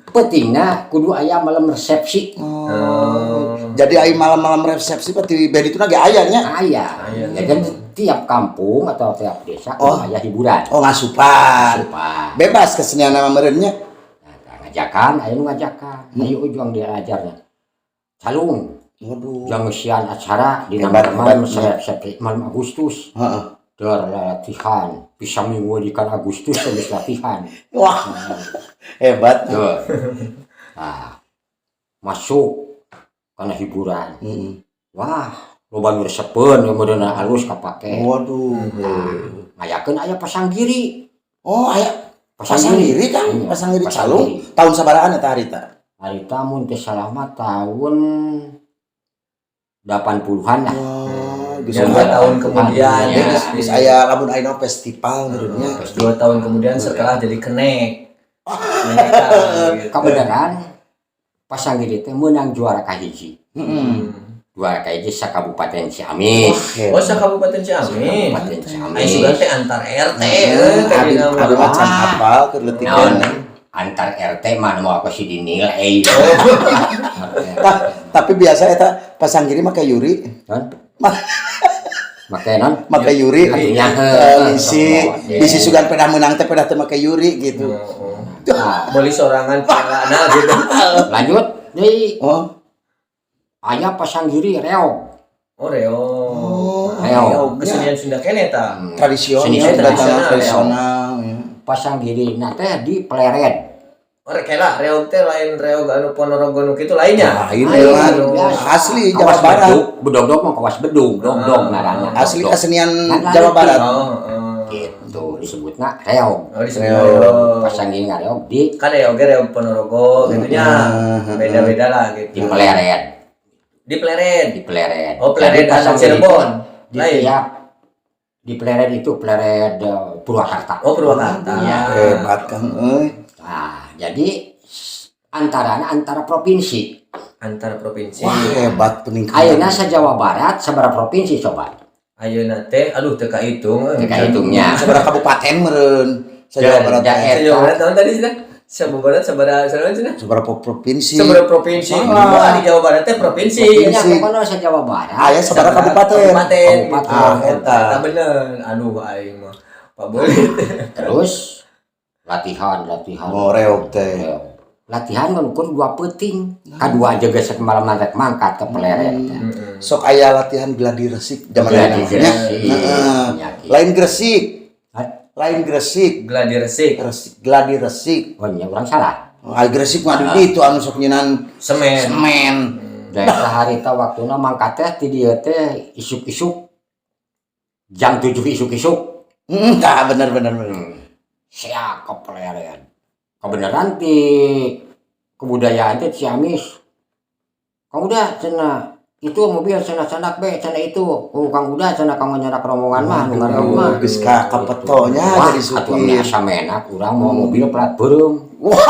pentingna kudu aya malam resepsi. Oh. Jadi ai malam-malam resepsi pasti band itu ge aya nya. Aya. Aya. Ya kan tiap kampung atau tiap desa kudu Oh. aya hiburan. Oh, ngasupan. Supa. Bebas kesenian nama meureun nya. Nah, ngajakan, ayo nu ngajakan. Ayo ujang diajarnya. Calung, Waduh. jang ngeusian acara di Hebat, malam hebat. resepsi malam Agustus. Heeh. Der latihan, bisa minggu di kan Agustus geus latihan. Wah, hebat. Tuh. Nah, masuk karena hiburan. Wah, loba nu resepeun nu meureunna alus kapake. Waduh. Nah, ngayakeun aya pasanggiri. Oh, aya pasanggiri kan? Iya, Pasanggiri pasanggiri. calung. Tahun sabarahan eta harita? Harita mun teu salah mah tahun 80-an lah. Wah, geus Ya, 2 tahun kemudian. Ya. Geus geus aya lamun ayeuna festival meureun nya. 2 tahun kemudian setelah jadi kenek. Menikah, gitu. Kebenaran Pasanggiri teh menang juara kahiji. Heeh. Juara kahiji sa Kabupaten Ciamis. Oh, sa Kabupaten Ciamis. Kabupaten Ayo Ciamis. sugan teh antar RT Heeh, tadi abi nama. abi mah can hafal keur leutik Naon keneh. antar RT mah nu aku sih dinilai. Tapi biasa eta Pasanggiri make Yuri. Non? Make non? Make Yuri. Artinya, Bisi bisi sugan pedah menang teh pedah teh make Yuri gitu. Oh, oh. Nah, Beli sorangan pialana gitu. lanjut deui. Oh. Aya Pasanggiri reog. Oh, reog. Oh, Reog. Kesenian Sunda keneh ta. Tradisional, Seni tradisional, tradisional ya. Pasanggiri na teh di Plered. Oh, rek kela reog teh lain reog anu Ponorogo nu kitu lainnya. Lain Lain, lah, biasa. asli Jawa Kawas Barat. Bedug, bedog mah kawas bedug, dog-dog ngaranna. Asli dog-dog. kesenian Kan Jawa leutik. Barat. Oh, oh. Gitu disebutna reog. Oh, disebut Reog. reog. Pasanggiri ngareog di Kan reog ge reog Ponorogo gitu nya. Beda-beda lah di gitu. Plered, Di Plered. di Plered. Oh, Plered Jadi anu Pasanggiri Cirebon. di Lain. tiap di Plered itu Plered Purwakarta. Oh, Purwakarta. Iya. Hebat Kang euy. Nah, jadi antara antara provinsi. Antar provinsi. Wah, hebat peningkatan. Ayeuna sa Jawa Barat sabaraha provinsi coba? Ayeuna teh aduh teu kahitung euy. Teu kahitungnya. Sabaraha kabupaten meureun sa Jawa Barat teh. Daerah. Sa Jawa Barat tahun tadi cenah. Sa Jawa Barat sabaraha sabaraha cenah? Sabaraha provinsi. Sabaraha provinsi. Salah. Wah, di Jawa Barat teh provinsi. Iya, Provinsi. pokoknya sa Jawa Barat. Aya sabaraha kabupaten. Kabupaten. Kabupaten. Ah, eta. Eta bener. Aduh aing mah. Pak Boleh. Terus latihan, latihan. Oh, reog teh. Reog. Latihan kan ukur dua peuting. Kadua jaga malam rek mangkat ke Plered teh. Sok aya latihan gladi resik zaman Gladi ayeuna mah nya. resik. Heeh. Nya kitu. Lain Gresik, Hah? lain Gresik, Gladi resik. Resik, gladi resik. Oh, nya urang salah. Oh, ai Gresik mah di ditu anu sok nyinan Semen. semen. Daerah harita waktuna mangkat teh ti dieu teh isuk-isuk jam 7 isuk-isuk. Heeh, tah bener bener bener. Sia ke Plered. Kebenaran ti kebudayaan teh Ciamis. Kang Uda cenah itu mobil cenah candak be cenah itu. Oh, Kang Uda cenah kang nyarak rombongan mah nu ngareog mah. Geus ka kapetonya Wah, jadi atuh ame supir. asa menak urang mau mobil plat beureum. Wah,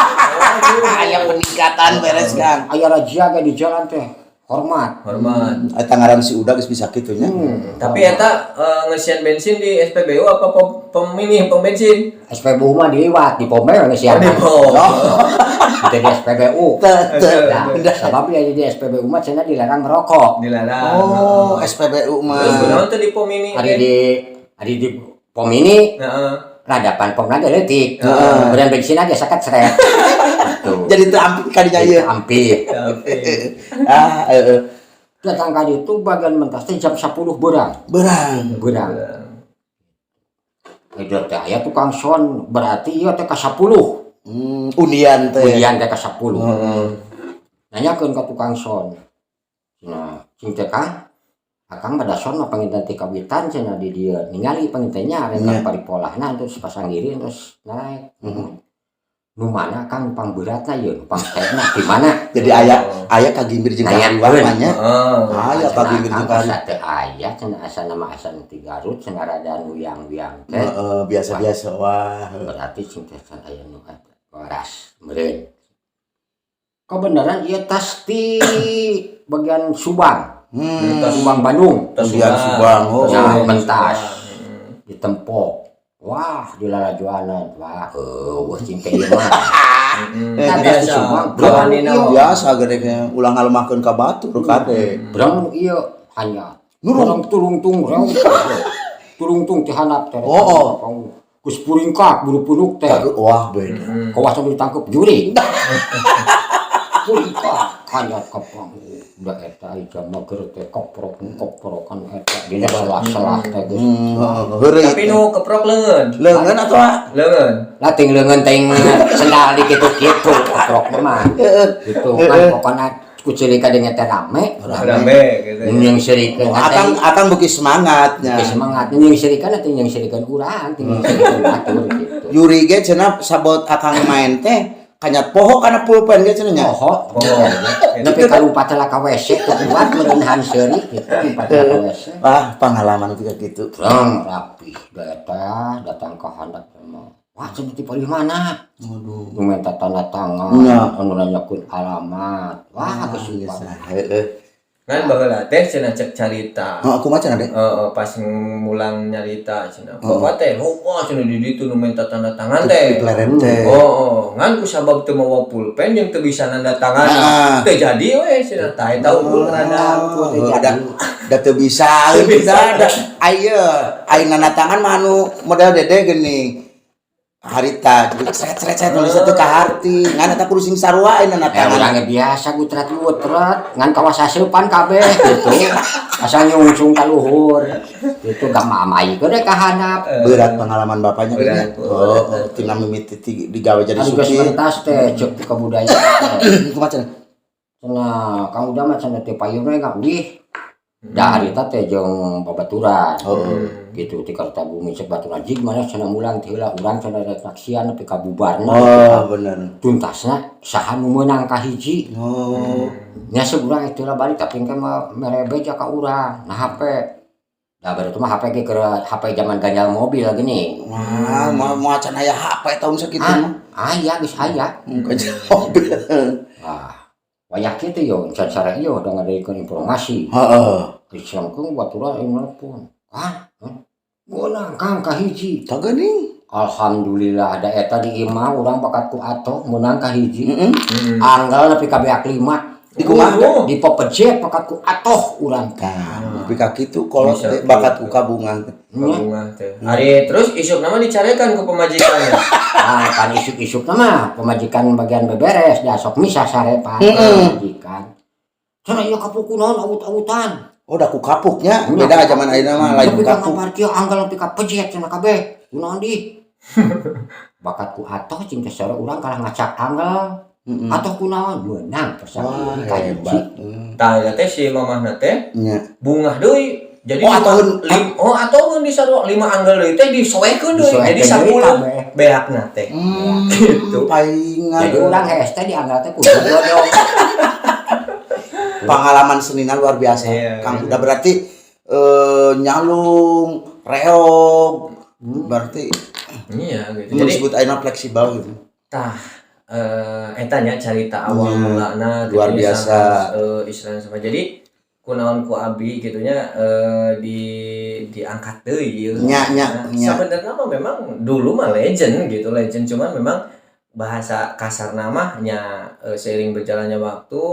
aya peningkatan beres Kang. Aya razia ge di jalan teh. Hormat. Hormat. Eta ngaran si Uda geus bisa kitu nya. Tapi eta ngesian bensin di SPBU apa pom ini pom bensin? SPBU mah diliwat di pom we ngesian. Di pom. Itu di SPBU. Teu teu. Nah, sabab ya di SPBU mah cenah dilarang merokok. Dilarang. Oh, SPBU mah. Terus kunaon teh di pom ini? Hari di pom ini Heeh. radapan pom lagi leutik. Kemudian bensin aja sakat seret. Gitu. Jadi teu ampit ka dinya ieu. Hampir. Tapi Ah, heeh. Datang ka ditu bagian mentas teh jam 10 beurang. Berang. Beurang. Itu teh aya tukang sound berarti ieu teh ka 10. Undian teh. Undian teh ka 10. Heeh. Nanyakeun ka tukang sound. Nah, cing teh Kang, Akang pada sound mah panginten ti kawitan cenah di dieu. Ningali pangintennya rek Nya. paripolahna terus Pasanggiri terus naik. Nu mana Kang pangberatna ieu, nu pangsaena di mana? Jadi aya aya kagimbir jeung Nanyakeun. kahariwang mah nya. Heeh. Aya kagimbir jeung Kang kahariwang. asa teu aya cenah asa nama asa nu ti Garut cenah rada nu yang-yang teh. Heeh, biasa-biasa wah. Berarti cing teh can aya nu waras meureun. Kebenaran ieu tas ti bagian Subang, Subang Bandung. Tas Undian Subang, oh. Nah, mentas. Hmm. Ditempok. Wah, di lalajuanan. Wah, eueuh cing teh ieu mah. Hmm. Nah, tas di Biasa. Subang, Kawani ieu. mah. Biasa gede kayak ulah ngalemahkeun ka batur kade. Brang ieu hanya Nurung. Nurung turungtung reung. Turungtung ti handap teh. Oh, oh. Geus puringkak buru punuk teh. Wah, beda. Kawasan ditangkep juri. Puringkak hanya kepang. Udah eta jalma keur teh keprok keprokan eta dina selah-selah teh geus. Heureuy. Tapi nu keprok leungeun. Leungeun atuh. Leungeun. Lah ting leungeun ting sendal di kitu-kitu keprok mah. Gitu kan pokona ku ceulika dengan teh rame. Rame gitu. ya. Yang serikeun Akang akang beuki semangatnya. Oke semangat yang serikeun atau yang serikeun urang, ting yang serikeun batur gitu. Yuri ge cenah sabot akang main teh Kanyat poho kana pulpen ge cenah nya. Poho. Poho. Nepi ka lumpat lah ka WC teu kuat meureun seuri gitu lumpat ka WC. Wah, pengalaman juga gitu. Reng rapih eta datang ke handap mah. Wah, cenah ti palih mana? Waduh. Nu minta tanda tangan, anu nanyakeun alamat. Wah, geus Biasa. sumpah. Heeh. Kan baheula teh cenah cek carita. Oh, aku mah cenah deh. Heeh, pas mulang nyarita cenah. Bapak teh, oh cenah di ditu nu minta tanda tangan teh. Di pleret teh. Oh, ngan ku sabab teu mawa pulpen jeung teu bisa nanda tangan. Teu jadi we cenah tah eta unggul rada. Oh, da teu bisa, da aya aya nanda tangan mah anu model Dede geuning. Harita jadi sret sret sret nulis teu kaharti ngan eta kudu sing sarua aya nanda tangan. Urang ge biasa gutrat gutrat ngan kawas aseupan kabeh gitu. Asa nyungsung ka luhur. Itu gak mamai gede ka handap. Berat pengalaman bapaknya Berat. ini. Oh, tina mimiti digawe jadi Anu geus supir. mentas teh ceuk kebudayaan teh. Kumaha cenah? Cenah Kang Uda mah cenah teh payun we wih. Da harita teh jeung babaturan. Gitu ti Kertabumi cek baturan jig mana cenah mulang ti heula urang cenah rek taksian nepi ka bubarna. Oh, bener. Tuntasna saha nu meunang ka hiji. Oh. Nya urang itu lah balik tapi engke mah mere beja ka urang. Nah HP. Da baru mah HP ge keur HP zaman ganjal mobil gini. Wah, mau acan aya HP tahun segitu mah. Aya geus aya. Ganjal mobil. Ah, wayah kitu yo can sare ieu udah ngadarikeun informasi. Heeh. Geus baturan ieu nelpon. Ah, meunang Kang ka hiji. Tah geuning. Alhamdulillah ada eta di imah urang bakat ku atoh meunang ka hiji. Heeh. Anggal nepi ka beak 5. Di kumaha? Oh. Di Popejet bakat ku atoh urang. Tah, nepi ka kitu kolot Bisa teh bakat gitu. ku kabungan. Kabungan teh. Ari terus isuk nama dicarekan ku pamajikannya. Ah, pan isuk-isuk mah pamajikan bagian beberes da sok misah sarepan pamajikan. Cenah ieu kapuk naon awut-awutan. Oh, da ku kapuknya. Beda zaman ayeuna mah lain ku Tapi ka kapuk. ngabar kieu anggal nepi ka pejet cenah kabeh. Kunaon di? Bakat ku atoh cing teh sore urang kalah ngacak anggal. Atoh kunaon meunang Wah, persatuan ka hiji. hebat. Tah eta teh si mamahna teh Nya. bungah deui. Jadi Oh, atoheun. oh atoheun di sarua 5 anggal deui teh disoekeun deui. Disoekeun Jadi deui 10 kabeh. beakna teh. Gitu. Paingan. Jadi urang hees teh di anggal teh kudu dodong. Pengalaman seninan luar biasa. Iya, Kang udah berarti nyalung, reog, berarti Iya gitu. mun Jadi disebut ayeuna fleksibel gitu. tah eta nya carita awal Iya, mulana gitu luar ya, biasa. sama, istilahna sama. Jadi kunaon ku abi gitu nya di diangkat deui ieu. Nya, nya, Nah, nya. sebenarnya mah memang dulu mah legend gitu, legend cuman memang bahasa kasar namanya seiring berjalannya waktu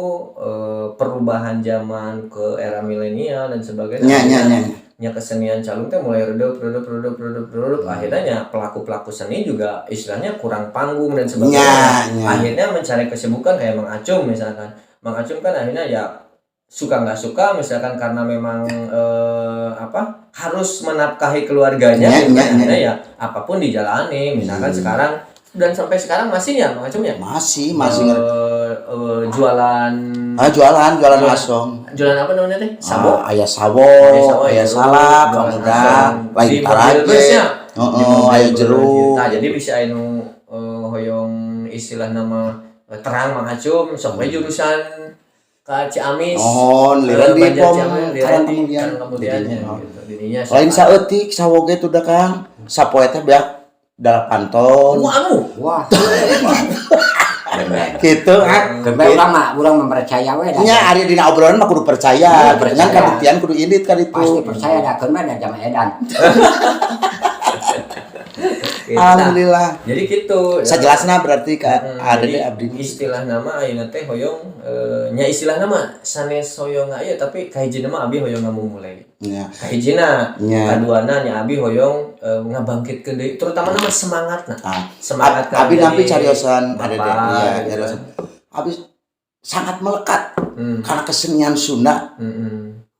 perubahan zaman ke era milenial dan sebagainya Nya, nya, nya. nya kesenian calung teh mulai redup redup redup redup redup, akhirnya nya pelaku-pelaku seni juga istilahnya kurang panggung dan sebagainya. Nya, nya. Akhirnya mencari kesibukan kayak Mang Acum misalkan. Mang Acum kan akhirnya ya suka nggak suka misalkan karena memang apa harus menafkahi keluarganya Nya, gitu nya, kan. nya. Akhirnya ya apapun dijalani misalkan sekarang dan sampai sekarang masih ya Mang Acum ya. Masih, masih ngerti. Jualan Ah, jualan, jualan Jualan. asong. Jualan apa namanya teh? Sabo. Ah, aya sawo, Aya sawo, aya jeruk, salak, jualan kemudian asam. lain Di mobil taraje. busnya. Di Heeh, mobil aya bus. jeruk. Nah, jadi bisa anu hoyong istilah nama terang Mang Acum sok we jurusan ke Ciamis. Mohon, liran di Banjar pom Ciamis, liran Karang di Kemuliaan. Karang Kemuliaannya Didinya, oh. gitu. Didinya Lain saeutik sawo ge tuh da Kang. Sapoe teh beak 8 ton. Wah, anu. Wah. Bener. Gitu ah. Keun bae urang mah urang mempercaya we da. Nya ari dina obrolan mah kudu percaya, Iya, gitu. percaya. Ngan kabuktian kudu indit kan itu. Pasti percaya da keun bae da jama edan. Gitu. Alhamdulillah. Jadi gitu. Sajelasna berarti ka ada Jadi deh abdi. Istilah nama ayeuna teh hoyong nya istilah nama sanes hoyong aya tapi kahijina mah abi hoyong ngamumule. Nya. Kahijina, Nya. kaduana nya abi hoyong ngabangkitkeun deui terutama nama semangatna. Ah. Semangat Abi jadi nampi cariosan ada deh. bapak, Iya, gitu cariosan. kan. Abi sangat melekat karena kesenian Sunda.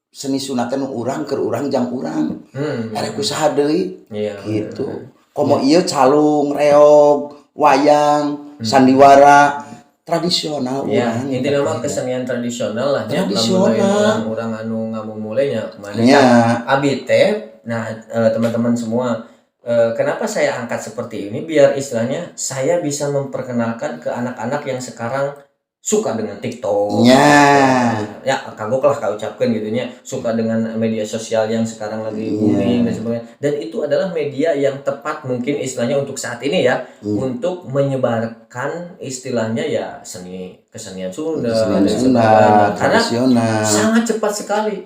Seni Sunda teh nu urang keur urang jang urang. Erek usaha deui gitu. Komo ieu calung, reog, wayang, sandiwara tradisional Ya, urang. intinya mah kesenian tradisional lah nya. Tradisional. Lamun urang anu ngamumule nya mana Nya. abi teh nah teman-teman semua Kenapa saya angkat seperti ini, biar istilahnya saya bisa memperkenalkan ke anak-anak yang sekarang suka dengan TikTok. Ya, kagok lah kau ucapkan gitu nya, suka dengan media sosial yang sekarang lagi booming dan sebagainya. Dan itu adalah media yang tepat mungkin istilahnya untuk saat ini ya, untuk menyebarkan istilahnya ya seni, kesenian Sunda Kesenian dan Sunda, sebagainya. Karena tradisional. Sangat cepat sekali.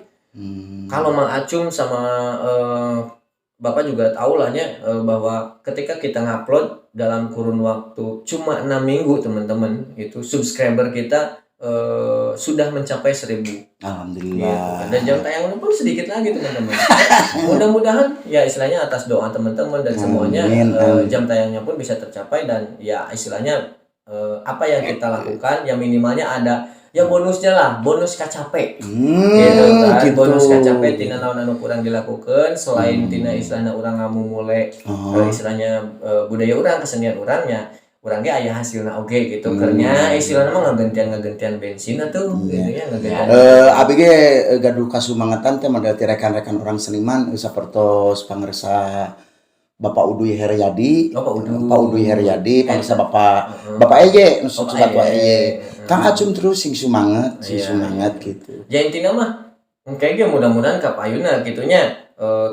Kalau Mang Acum sama Bapak juga tahu lah nya, bahwa ketika kita ngupload dalam kurun waktu cuma 6 minggu, teman-teman, itu subscriber kita sudah mencapai 1000 Alhamdulillah. gitu. Dan jam tayangnya pun sedikit lagi, teman-teman. Mudah-mudahan ya istilahnya atas doa teman-teman dan semuanya Amin, amin. Jam tayangnya pun bisa tercapai dan ya istilahnya apa yang kita lakukan ya minimalnya ada ya bonusnya lah, bonus kacape gitu kan, bonus kacape tina naon anu kurang dilakukan selain tina istilahnya urang ngamumule istilahnya budaya urang, kesenian urangnya, urang ge aya hasilna oge gitu. Keur nya istilahnya mah ngagantian ngagantian bensin atuh gitu ya, ngagantian. Abi ge gaduh kasumangetan teh model ti rekan-rekan orang seniman sapertos pangersa Bapak Uduy Heryadi. Oh, Pak Uduy. Pak Uduy Heryadi, pangersa Bapak Bapak Eye, nu Bapak Bapak Eye. Eye. Kang Acum terus sing sumanget, sing semangat gitu. Ya, intinya mah kayaknya mudah-mudahan kapayuna gitunya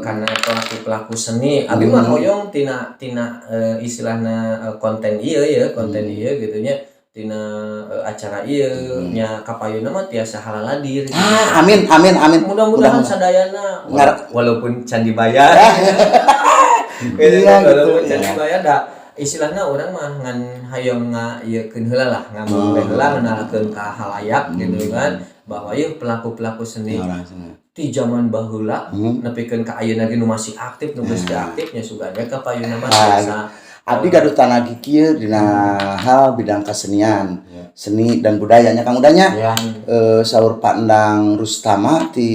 karena pelaku-pelaku seni abi mah hoyong tina tina istilahna konten ieu ya, konten ieu gitunya, tina acara ieu nya, kapayuna mah tiasa halaladir gitu. Ah, amin amin amin. Mudah-mudahan sadayana walaupun can dibayar gitu, walaupun can dibayar da istilahnya urang mah ngan hayang nga ieu heula lah, ngamumule heula, ngenalkeun ka halayak gitu kan, bahwa ieu pelaku-pelaku seni Orang seni. Di zaman baheula nepikeun ka ayeuna ge nu masih aktif, nu geus teu aktif nya, sugan we ka payuna mah tiasa. Abdi gaduh tanagi kieu dina hal bidang kesenian, seni dan budayanya, Kang Udanya. Ya. Saur Pak Endang Rustama, ti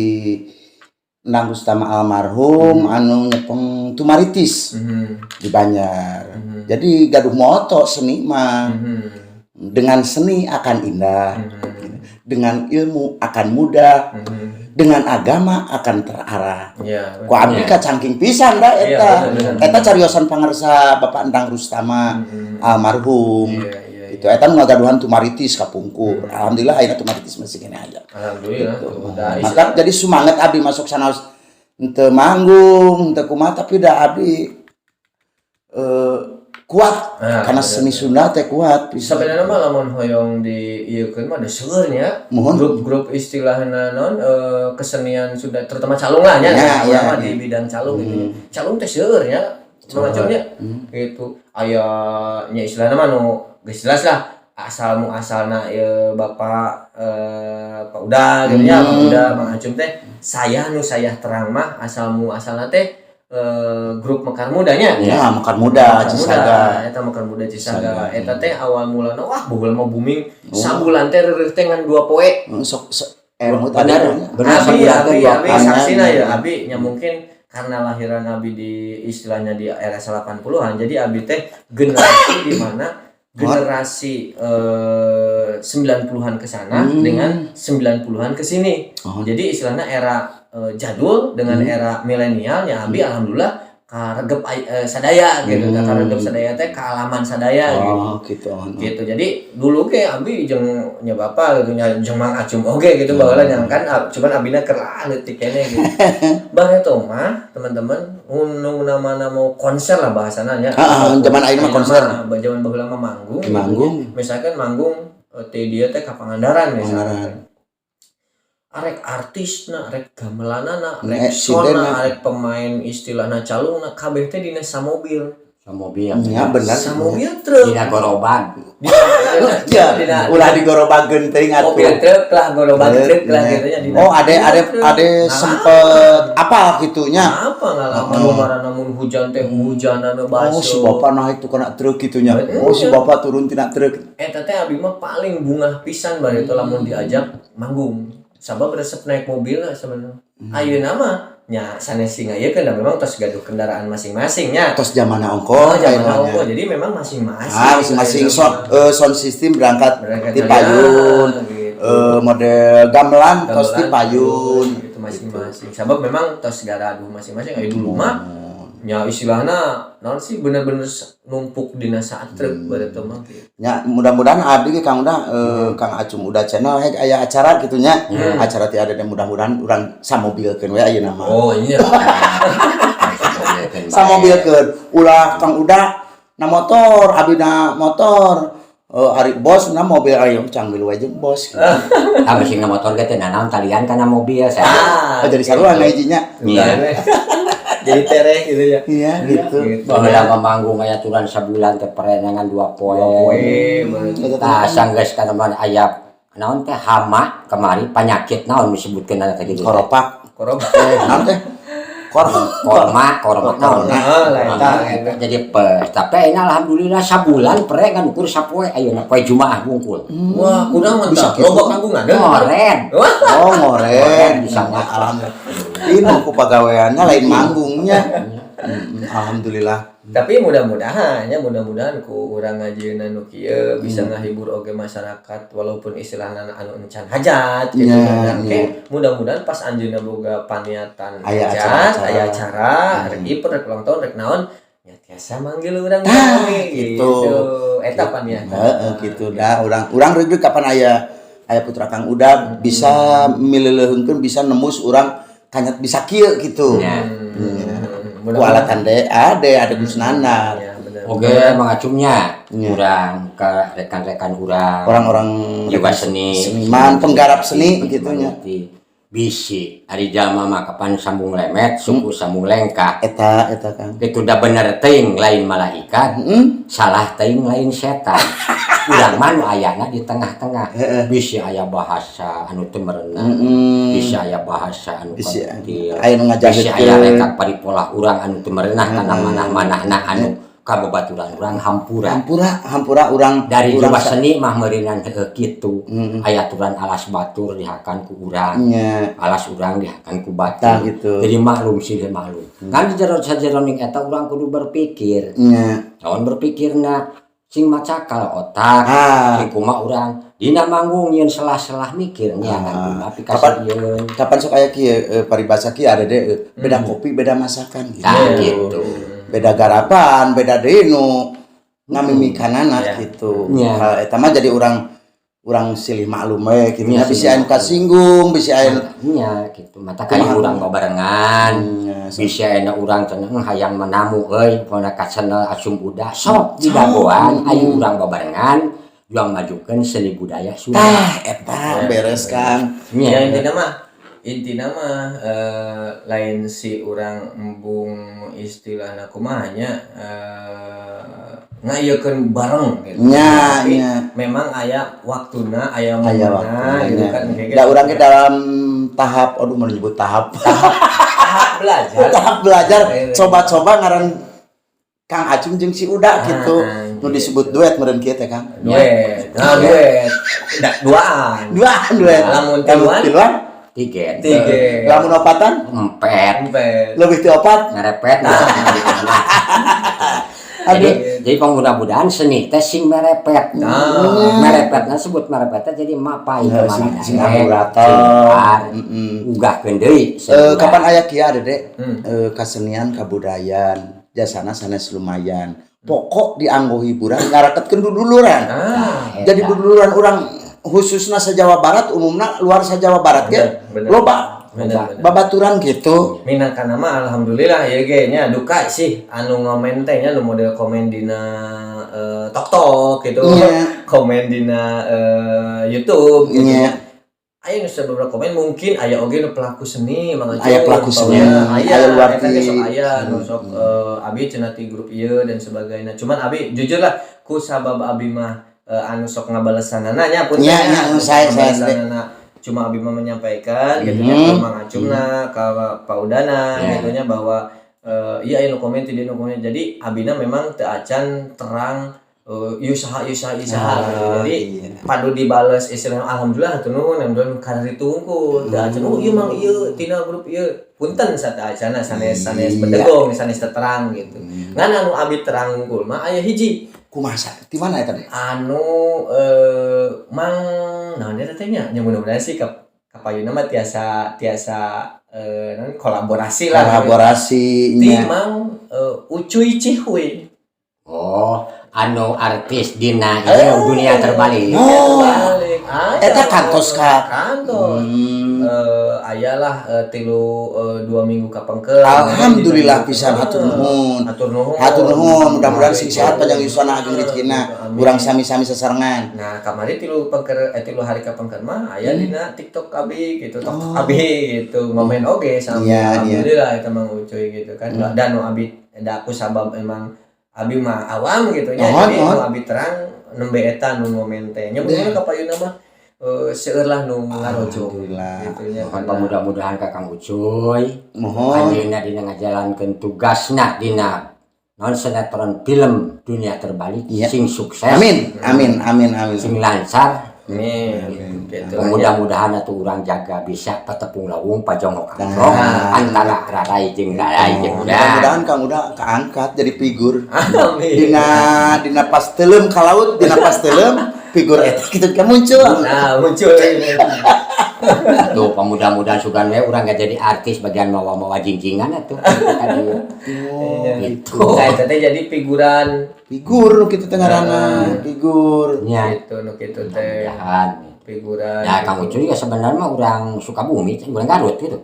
Endang Rustama almarhum anu nyepeng Tumaritis di Banjar. Jadi gaduh moto seni mah dengan seni akan indah, dengan ilmu akan mudah, dengan agama akan terarah. Ku abdi kacangking pisan da eta. Bener, bener. Eta cariosan pangersa Bapak Endang Rustama almarhum. Iya. Itu eta nu ngagaduhan Tumaritis kapungkur. Alhamdulillah ayeuna Tumaritis masih keneh aya. Alhamdulillah Gitu. tuh. Da, Maka jadi semangat abdi masuk sana henteu manggung, henteu kumaha, tapi da abdi kuat Ah, karena bener, seni Sunda teh kuat bisa. Sebenarnya mah lamun hoyong di ieu mah da seueur nya. Mohon. Grup-grup istilahna non kesenian Sunda, terutama calung lah nya, urang mah di bidang calung gitu nya. Calung teh seueur nya macamnya gitu. Aya nya istilahna mah nu geus jelas lah asal mu asalna ieu Bapak Pak Uda gitu nya, Pak Uda, Mang Acum teh saya nu saya terang mah asal mu asalna teh grup Mekar Mudanya. Ya, Mekar Muda, Mekar Cisaga. Muda, eta Mekar Muda Cisaga. Eta teh awal mulana wah baheula mah booming. Sabulan teh reureuh teh ngan 2 poe. Sok sok emut. Benar, benar. Abi, Sabulan teh abi, dua abi poe. Saksina ya, abi nya mungkin karena lahiran abi di istilahnya di era 80-an. Jadi abi teh generasi di mana generasi 90-an ke sana dengan 90-an ke sini. Oh. Jadi istilahnya era jadul dengan era milenial ya, abi alhamdulillah karegep sadaya gitu. Karegep sadaya teh kaalaman sadaya gitu. Oh, gitu. Gitu, jadi dulu ke abi jeung nya bapak gitu nya, jeung Mang Acum oge gitu baheula nya kan, cuman abina keur leutik keneh gitu. Baheula mah teman-teman nu namana mau konser lah bahasana nya. Ah, ah, zaman ayeuna mah konser. Mah, zaman baheula mah manggung gitu. Manggung. Misalkan manggung ti dieu teh ka Pangandaran misalkan, arek artisna, arek gamelanana, arek Sindena. sona, arek pemain istilahna calungna, kabeh teh dina samobil. Mobil. Ya benar. Samobil truk. Dina gorobag. Ya, Dina ulah digorobageun teuing atuh. Mobil truk lah, gerobak truk lah gitu nya dina Oh, ade truk. ade Nah, sempet apa gitunya? Apa ngalaman oh. Namun hujan teh hujanan Oh, si baso. bapak naik tuh kena truk gitunya. Oh, si bapak turun tina truk. Eta teh abi mah paling bungah pisan bari itu lamun diajak manggung. Sabab resep naik mobil lah sebenarnya. Ayeuna mah nya sanes sing kan memang tos gaduh kendaraan masing-masing nya. Tos zamana ongkoh Oh, zaman ayeuna. ongkoh. Jadi memang masing-masing. Ah, masing-masing Ayeuna sound, mah. sound system berangkat Berangkat ti dari- payun. Gitu. Model gamelan tos ti Gamelan, payun. gitu masing-masing. Sabab memang tos garaduh masing-masing. Ayo dulu mah Nya istilahna naon sih, bener-bener numpuk dina satruk bareto mah gitu. Ya, mudah-mudahan abdi ge, Kang Uda, Kang Acum Uda channel hek aya acara gitu nya. Acara ti ada, mudah-mudahan urang samobilkeun we ayeuna mah. Oh iya. Samobilkeun. Ulah Kang Uda na motor, abdi na motor. Ari bos na mobil, ayo cang milu we jeung bos. Gitu. Ah, mesin motor ge teh nanaon talian kana mobil saya. Ah, Oh, jadi sarua ngajinya. Iya. Jadi tereh gitu ya. Iya, gitu. Gitu. Baheula mah manggung aya aturan sabulan teh perenangan 2 poe. 2 poe, bener. Eta teh. Tah, sanggeus kana mah aya naon teh, hama kamari, penyakit naon disebutkeun teh gitu. Koropak. Koroba. Eh, naon teh? Kor Korma, korma naon. Corona. Ah, lah eta. Eta jadi pes, tapi ini alhamdulillah sabulan pre kan ukur sapoe, ayeuna poe Jumaah bungkul. Wah, kunaon Bisa tah? gitu. Loba panggungan. Ngoren. Wah. Oh, ngoren. Ngoren bisa. Ya, alhamdulillah. Ini ku pagaweannya lain manggungnya. Alhamdulillah. Tapi mudah-mudahan ya, mudah-mudahan ku urang ngajieuna nu kieu bisa ngahibur oge masyarakat, walaupun istilahna anu encan hajat gitu kan. Oke, mudah-mudahan pas anjeunna boga paniatan Aya hajat, acara-acara. Aya acara, rek iper, rek ulang tahun, rek naon, ya tiasa manggil urang Tah, kami gitu. gitu. Eta paniatan. Heeh, gitu dah. Urang urang reugreug kapan aya aya putra Kang Uda bisa mileleuheungkeun, bisa nembus urang kanyat bisa kieu gitu. Ya. Ku alatan de ade ada Kusnandar. Ya, bener. Oke, mangacumnya Iya. urang ke rekan-rekan urang Orang-orang juga seni, seniman, penggarap seni gitu nya. Bisi ari jalma mah kapan sambung lemet, suku sambung lengkah. Eta eta, Kang. Itu udah bener teuing lain malaikat, salah teuing lain setan. Urang mah nu ayana di tengah-tengah. Bisi aya bahasa anu teu merenah, bisi aya bahasa anu Bisi kecil, aya nu bisi ngajahitkeun. Aya rekak paripolah urang anu teu merenah kana manah-manahna anu kababaturan urang, hampura. Hampura, hampura urang. Dari urang jiwa seni mah meureunan heueuh kitu. Aya aturan alas batur dihakan ku urang, alas urang dihakan ku batur. Tah, gitu. Jadi maklum sih, maklum kan di jero sajeroning eta urang kudu berpikir. Naon berpikirna, sing macakal otak, sing kumaha urang dina manggung nyeun selah-selah mikir nya kan kumaha pikasieun. Kapan sok aya kieu, paribasa kieu ada deh, beda kopi beda masakan gitu. Tah, gitu. Beda garapan, beda deui nu ngamimikanana gitu. Hal eta mah jadi urang urang silih maklum we gitu. Nya, Nya, bisi silih aya nu kasinggung, bisi aya nu nya gitu, mata kali urang babarengan. Bisa enak urang cenah hayang menamu euy pona ka channel Acum Uda, sok didagoan, ayo urang babarengan juang majukeun seni budaya Sunda. Tah, eta beres, Kang. Nya. Ya, intina mah lain si urang embung istilahna kumaha nya, ngayekeun bareng gitu. Tapi memang aya waktuna, aya Aya momenna waktuna. Gitu kan. Kayak Da urang ge dalam tahap, aduh, mau nyebut tahap. Tahap belajar. Tahap belajar, Iya. coba-coba ngaran Kang Acum jeung si Uda gitu. Nu disebut duet meureun kieu teh, Kang. Duet. Nah, duet. Da, duaan. Duaan duet. Lamun tiluan? Tiluan, Tiga. Tiga. Lamun opatan? Empat. Empat. Leuwih ti opat. Ngerepet. Jadi mudah-mudahan seni teh sing merepet. Merepet, nah sebut merepet teh jadi mapai Ya, kemana sing daek, amburator. sing par, ugahkeun deui Eh, kapan aya kieu ada dek, kasenian kabudayaan jasana sanes lumayan pokok dianggo hiburan ngaraketkeun duduluran. Jadi duduluran urang khususnya sa Jawa Barat, umumna luar sa Jawa Barat ge Bener, bener. Loba Bener, bener. babaturan gitu. Minangka mah alhamdulillah ya ge nya, duka sih anu ngomen teh nya, nu model komen dina Tok Tok gitu. Komen dina YouTube gitu. Aya nu beberapa komen, mungkin aya oge nu pelaku seni, Mang Acung, Aya pelaku seni, aya aya luar eta ge sok aya nu sok abi cenah ti grup ieu dan sebagainya. Cuman abi jujur lah, ku sabab abi mah anu sok ngabalesanana nya, punten Nya, nya, nya, anu sok saya. ngabalesanana. Cuma abi mah menyampaikan gitu nya ke Mang Acungna, ka Pak Udana gitu nya, bahwa iya aya nu komen ti dieu, nu komen. Jadi abina memang teu acan terang ieu saha, ieu saha, ieu saha gitu. Jadi padu dibales istilahnya alhamdulillah hatur nuhun, alhamdulillah karena itu hungkul teu acan, oh ieu mang ieu tina grup ieu, punten sateuacanna sanes sanes bedegong, sanes terang gitu. Ngan anu abi terang hungkul mah aya hiji. Kumaha, di mana eta deh? Anu mang naon eta teh nya, nya mudah-mudahan sih kapayunna mah tiasa tiasa naon, kolaborasi lah. Kolaborasi Ti nya. mang Ucuy Cihuy. Oh, anu artis dina ieu Dunia Terbalik. Oh. Terbalik. Aya. Eta kantos ka? Kantos. Aya lah tilu 2 minggu kapengker. Alhamdulillah pisan, hatur nuhun. Hatur nuhun. Hatur nuhun, mudah-mudahan sing sehat, panjang yuswana, ageng rezekina. Amin. Urang sami-sami sasarengan. Nah, kamari tilu pengker 3 hari kapengker mah aya dina TikTok abi gitu, TikTok abi gitu, ngomen oge sama Iya. alhamdulillah eta Mang Ucuy gitu kan. Dan nu abi da aku sabab emang abi mah awam gitu nya. Mohon, Jadi mohon. nu abi terang nembe eta nu ngomen teh. Nya mun ka payuna mah seueur lah nu ngarojong Alhamdulillah. gitu nya. Mohon pamudah-mudahan ka Kang Ucuy. Mohon. Anjeunna dina ngajalankeun tugasna dina non sinetron film Dunia Terbalik sing sukses. Amin, amin, amin, amin. Sing lancar. Amin. Gitu lah nya. Mudah-mudahan atuh urang jaga bisa patepung lawung pajonghok kaprok antara rarai jeung rarai jeung udah. Mudah-mudahan Kang udah keangkat jadi figur. Amin. Dina dina pas teuleum ka laut, dina pas teuleum figur eta kitu ka muncul. Nah, muncul ini. Tuh, pemudah-mudahan sugan we urang gak jadi artis bagian mawa-mawa jingjingan atuh tadi. Oh, Gitu. Nah, eta teh jadi figuran. Figur nu kitu teh ngaranna, figur. Nya, gitu nu kitu teh mudah-mudahan. Figuran. Ya, Kang Ucuy juga sebenarnya mah urang Sukabumi, urang Garut gitu.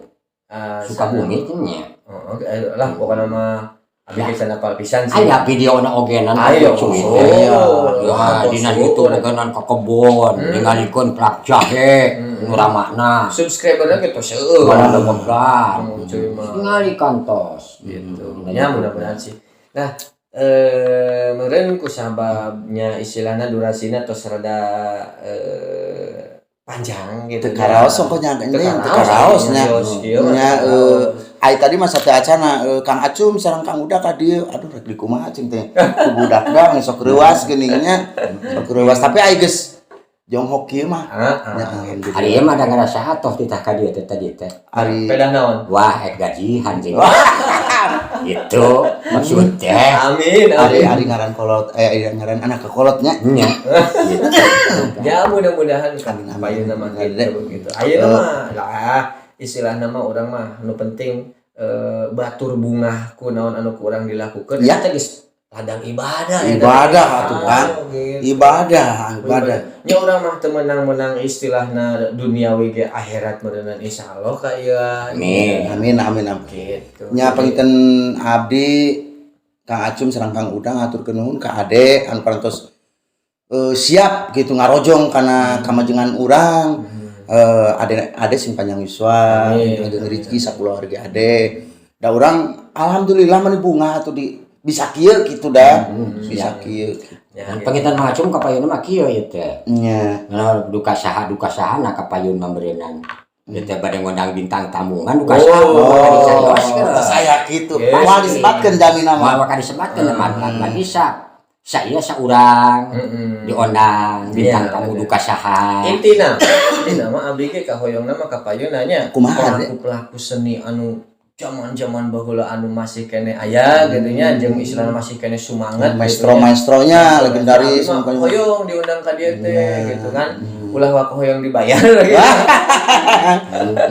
Ah, Sukabumi teh nya. Oh, oke, lah pokoknya mah abi geus apal pisan sih. Aya video na ogenan Kang Ayo. Ucuy. Oh, Ya, dina YouTube ogenan ka kebon, ningalikeun plak jahe, nu ramakna. Subscribernya gitu seueur. Mana megar. Kang Ucuy mah. Ningali kantos. Gitu. Ya, mudah-mudahan sih. Nah, meureun ku sababnya istilahna durasina tos rada panjang gitu. Teu karaos ongkoh nya, Teu ini teu karaos, karaos nya. nyarios kieu mah Nya teu karaos. Ai tadi mah sateu acana Kang Acum sareng Kang Uda ka dieu. Aduh, rek di kumaha cing teh. Ku budak da sok reuas geuning nya. Sok reuas, tapi ai geus jonghok kieu mah. Heeh. Ya, alhamdulillah. Ari ieu mah da ngarasa atoh titah ka dieu teh tadi teh. Ari Pedah naon? Wah, ek gajihan jeung. Gitu maksud teh. Amin, ari amin. ari ngaran kolot, ari ngaran anak ke kolotnya. Nya. Gitu. Ya, mudah-mudahan kan Amin, amin. ayeuna mah Amin. gitu gitu. Ayeuna mah lah istilahna mah urang mah nu penting batur bungah ku naon anu ku urang dilakukeun eta geus ladang ibadah eta. Ibadah atuh kan. Ah, gitu. Ibadah, ibadah. Nya urang mah teu menang-menang istilahna duniawi ge akhirat meureunan, insyaallah ka ieu. Amin. Amin, amin, amin. Gitu. Nya, panginten abdi, Kang Acum sareng Kang Udang, atur nuhun ka Ade anu parantos siap gitu ngarojong kana kamajengan urang. Ade ade sing panjang yuswa, Amin. ageng rezeki sakeluarga ade. Da urang alhamdulillah mani bungah atuh di bisa kieu gitu da. Bisa kieu gitu. Ya, Dan gitu. panginten Mang Acum ka payun mah kieu ieu teh. Nya. Nah, duka saha na ka payun mah meureunnan. Ieu teh bade ngundang bintang tamu ngan duka saha Oh, mah disarioskeun. saya gitu. Yes. Moal disebatkeun jamina mah. Moal disebatkeun mah mah bisa. Saya saurang diondang bintang Iya, tamu bener. duka saha. Intina, intina mah abdi ge kahoyongna mah ka payun nya Kumaha, Ade? pelaku-pelaku seni anu zaman-zaman baheula anu masih kene aya gitu nya, jeung istilahna masih kene sumanget gitu nya. Maestro-maestronya legendaris. Abdi mah mukanya. hoyong diundang ka dieu teh gitu kan. Ulah waka hoyong dibayar gitu.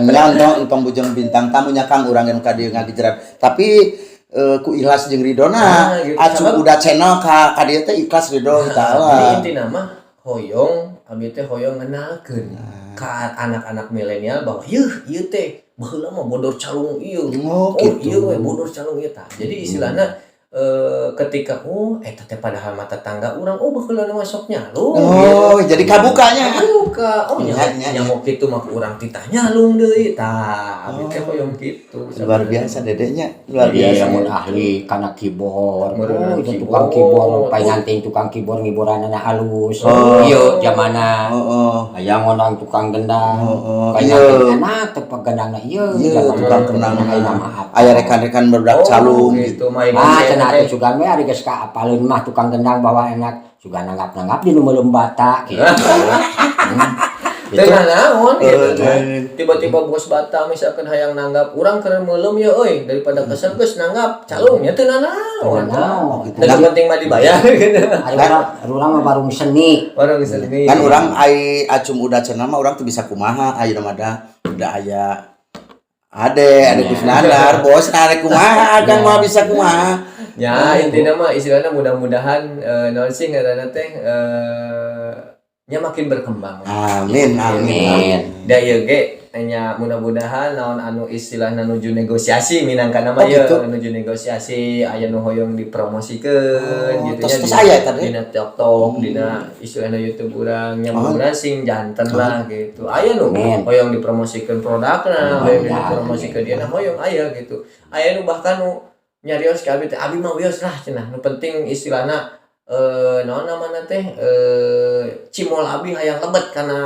Nya, entong entong bujeng bintang tamunya, Kang, urang nu ka dieu ngagijerat. Tapi ku ikhlas jeung ridona Nah, gitu. Acu Sabab- udah channel ka ka dieu teh ikhlas ridho Jadi taala. intina mah hoyong abdi teh hoyong ngenalkeun ka anak-anak milenial bahwa yeuh, ieu teh baheula mah bodor calung ieu. Oh, Oh, gitu. ieu we bodor calung ieu tah. Jadi istilahna ketika oh eta teh padahal mah tetangga urang, oh baheula mah sok nyalung. Oh, jadi kabukanya. Kabuka. Oh, Nya, nya nya, nyamuk kitu mah ku urang titah nyalung deui tah. Abdi teh hoyong kitu. Luar biasa dedenya, luar Jadi biasa. lamun ahli kana keyboard, Meureunna oh itu tukang keyboard. keyboard, painganting tukang keyboard ngiboranana halus. Oh. Ieu zamana Oh, aya ngondang tukang gendang. Oh, Painganting iya. enak teu gendangna ieu. Iya, zaman tukang teh kendang. ayeuna mah apa. Aya rekan-rekan berdak Oh, calung gitu. gitu. Main Ah, cenah atuh sugan we ari geus kaapaleun mah tukang gendang bawa enak, sugan nanggap-nanggap di nu meuleum bata gitu. Gitu. Teu naon gitu kan. Eh. Tiba-tiba bos bata misalkan hayang nanggap, urang keur meuleum ya euy, daripada kesel geus nanggap calung nya teu nanaon. Teu nanaon. Gitu. Dan penting mah dibayar gitu. Ari urang mah barung seni. Orang seni. Kan urang ai Acum udah cenah mah urang tuh bisa kumaha ayeuna mah da udah aya Ade, Ade Kusnandar, bos, ade kumaha, Akang mah bisa kumaha. Ya, intinya mah istilahnya mudah-mudahan naon sih ngaranna teh nya makin berkembang. Amin, amin, amin. Da ieu ge nya mudah-mudahan naon anu istilahna nuju negosiasi minangka nama Oh, ieu gitu. Nuju negosiasi aya nu hoyong dipromosikeun Oh, gitu tos- nya tos aya eta teh? Dina TikTok, dina istilahna YouTube urang nya, mudah-mudahan sing janten lah gitu. Aya nu Amin. hoyong dipromosikeun produkna, hoyong Amin. dipromosikeun dia hoyong aya gitu. Aya nu bahkan nu nyarios ka abi teh, "Abi mah wios lah," cenah, "nu penting istilahna naon namana teh cimol abi hayang lebet kana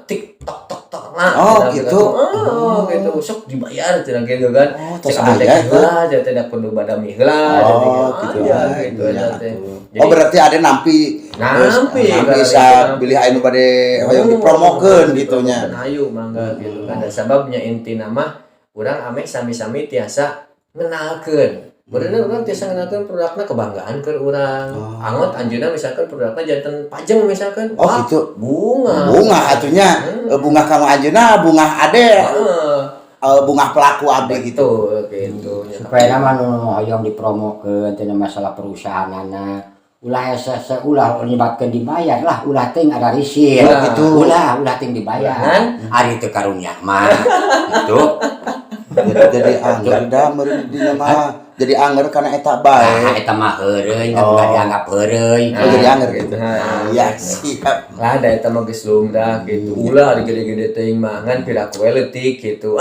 TikTok tok tok nah." Oh, cenah. gitu. Oh, gitu, sok dibayar cenah gitu kan. Oh, tos Cek abi teh aya itu. heula teh da kudu badami heula. Oh, gitu. Aya Ah, gitu iya, eta teh. atuh. Jadi- Oh, berarti ada nampi Nampi, nampi kalau sa itu nampi. bilih anu bade hoyong Oh, dipromokeun gitu nya. dipromokeun, hayu mangga gitu kan. Da sababnya inti nama urang ameh sami-sami tiasa ngenalkeun. Bener urang tiasa ngenalkeun produkna, kebanggaan ke urang. Angot anjeunna misalkan produkna janten pajeng misalkan. Oh, Wah, gitu. bungah. Bungah atuh nya. Bungah kamu anjeunna, bungah ade, Heeh. bungah pelaku abdi gitu. Betul gitu nya. Supaya nama nu hoyong dipromokeun tina masalah perusahaanana, ulah hese ulah nyebatkeun dibayar lah, ulah ting ada risin. Oh, gitu. Ulah ulah ting dibayar. Kan? Ari teu karunya mah gitu. Jadi anger dah meureun dinya mah. Jadi anger karena eta bae. Nah, eta mah heureuy kan Oh. ulah dianggap heureuy. Oh, jadi anger gitu. Nah, Iya, siap. Lah da eta mah geus lumrah gitu. Ulah ari gede-gede teuing mah ngan piraku we leutik gitu.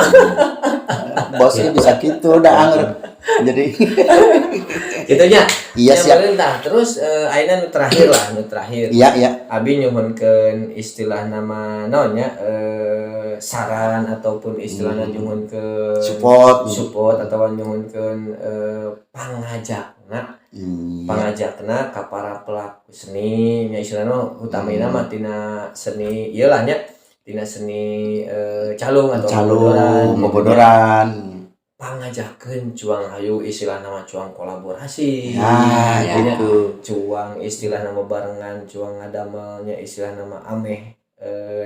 Bosnya bisa gitu dah anger. Jadi Gitu nya. Iya, Ya, siap. meureun tah. Terus ayeuna nu terakhir lah, nu terakhir. Iya. Abi nyuhunkeun istilah nama naonnya saran ataupun istilahnya nyuhunkeun Support. Support atau nyuhunkeun pangajakna pangajakna ka para pelaku seni nya, istilahna utamina mah tina seni ieu lah nya, tina seni calung atau Calung, bobodoran gitu nya. bobodoran. Pangajakeun cuang hayu istilah nama cuang kolaborasi Nah, gitu nya. gitu. Cuang istilah nama barengan cuang ngadamelnya istilah nama ameh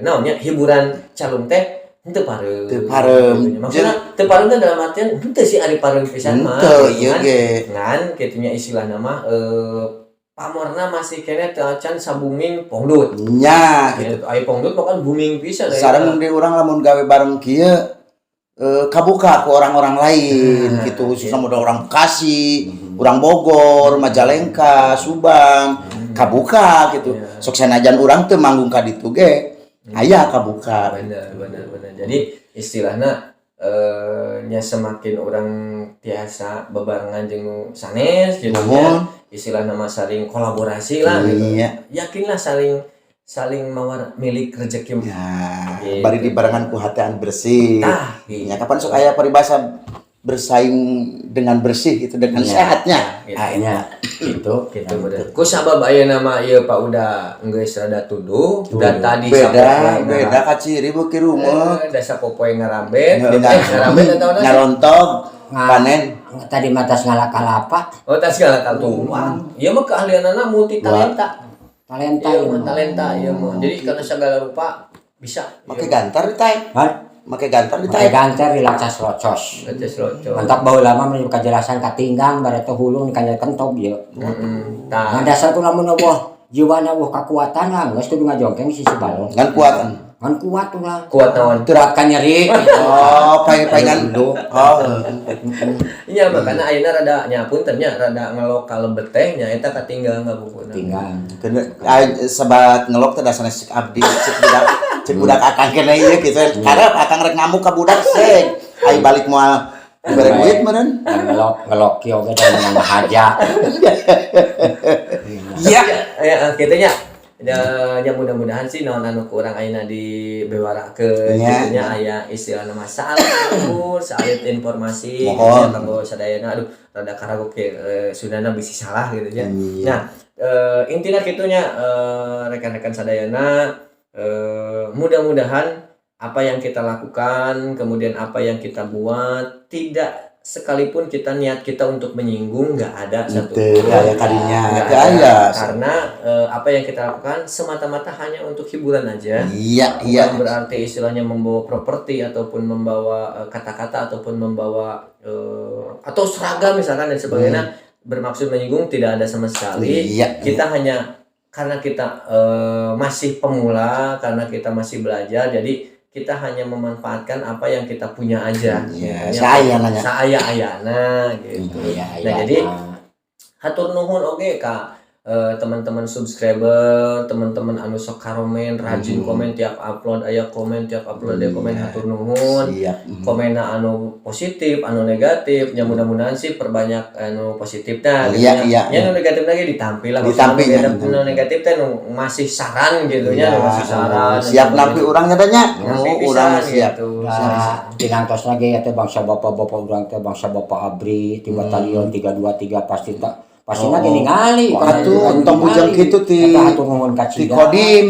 naonnya hiburan calung teh henteu pareum. Teu pareum. Gitu nya. Maksudna teu pareum teh dalam artian henteu sih ari pareum pisan mah Henteu gitu ieu kan. ge. Ngan kitu nya istilah nama pamorna masih keneh teu acan sabooming pongdut. Nya gitu. Gitu. Aya pongdut mah kan booming pisan aya. Sareng di urang lamun gawe bareng kieu kabuka ke orang-orang lain Nah, gitu, khususnya iya. modal orang Bekasi, orang Bogor, Majalengka, Subang, kabuka gitu. Iya. Sok sanajan urang teu manggung ka ditu ge, aya kabuka. Bener bener bener. Jadi istilahnya nya semakin orang tiasa bebarengan jeung nu sanes gitu nya. Nuhun. Istilah nama saling kolaborasi lah gitu. Iya. Yakinlah saling saling mawar milik rezeki. Ya, Gitu. bari dibarengan ku hatian bersih. Tah, gitu. Ya, kapan sok aya paribasa bersaing dengan bersih gitu, dengan Iya. sehatnya. Gitu. Ah, Nya gitu. Gitu bener. Ku sabab aya nama ieu Pak udah geus rada tuduh, dan tadi Beda, beda kaciri beuki rumah. Da sapopoe ngarambet, gitu. Ngarambet atau naon? Ngarontog, panen. Tadi mah tas ngala kalapa. Oh, tas ngala tuh. Ieu mah keahlianana multi talenta. Talenta Iya ieu mah mah. talenta ieu mah. Jadi karena segala rupa bisa. Make gantar ditaek. Hah? Make gantar Make ditaek. ganter dilacas locos. Locos locos. Mantap baheula mah menuju kajelasan katinggang bareto hulung kana kentop ieu. Heeh. Tah. Ngan dasar tuh lamun eueuh jiwana eueuh kakuatan lah geus kudu ngajongkeng sisi balong. Ngan kuat. Ngan kuat ulah. Kuat naon? Kuat kan nyeri. Oh, paing-paingan. Oh, Iya, makanya ayeuna rada nya punten nya rada ngelok ka lebet teh nya eta katinggal ngabukuna. Tinggal. Kena sebat ngelok teh dasarna cek abdi, cek budak akang kene ieu kitu. Karep akang rek ngamuk ka budak sek. Ai balik moal dibere duit meureun. Ngelok ngelok kieu oge da menang haja. Iya. Ya, kitu nya. Ya, ya mudah-mudahan sih naon anu kurang ayeuna dibewarakeun Nya. kitu nya, aya istilah nama saalit lembur, saalit informasi gitu Mohon. nya kanggo sadayana. Aduh, rada karago ke Sundana bisi salah gitu nya. Iya. Nah, intina kitu nya, rekan-rekan sadayana, mudah-mudahan apa yang kita lakukan, kemudian apa yang kita buat tidak Sekalipun kita, niat kita untuk menyinggung nggak ada satu Teu pun. aya kadinya, Nggak teu ada. aya. Karena apa yang kita lakukan semata-mata hanya untuk hiburan aja. Iya, Bukan iya. berarti istilahnya membawa properti ataupun membawa kata-kata ataupun membawa atau seragam misalkan dan sebagainya, bermaksud menyinggung tidak ada sama sekali. Kita hanya karena kita masih pemula, karena kita masih belajar, jadi kita hanya memanfaatkan apa yang kita punya aja. Iya, Ya, saya nanya. Saaya-ayana gitu. Iya, Nah, iya. jadi hatur nuhun oge ka teman-teman subscriber, teman-teman anu sok karomen, rajin komen tiap upload aya komen, tiap upload aya komen, hatur nuhun. Siap. Komenna anu positif, anu negatif, ya mudah-mudahan sih perbanyak anu positifnya gitu Iya, nya. iya. Ya anu negatif lagi ditampi lah. Ditampi, Maksudnya ya. anu negatif teh nu masih saran gitu nya, nu masih saran dan Siap sebagainya. nampi urang nya nya. Nampi Oh, pisan urang mah siap. gitu. Nah, tinangtos lagi ya teh bangsa bapak-bapak urang teh, bangsa bapak ABRI ti batalion 323, pasti tak pasti Oh. lagi ningali. Wah, atuh entong bujang kitu ti Eta hatur nuhun ka ti Cida, Kodim,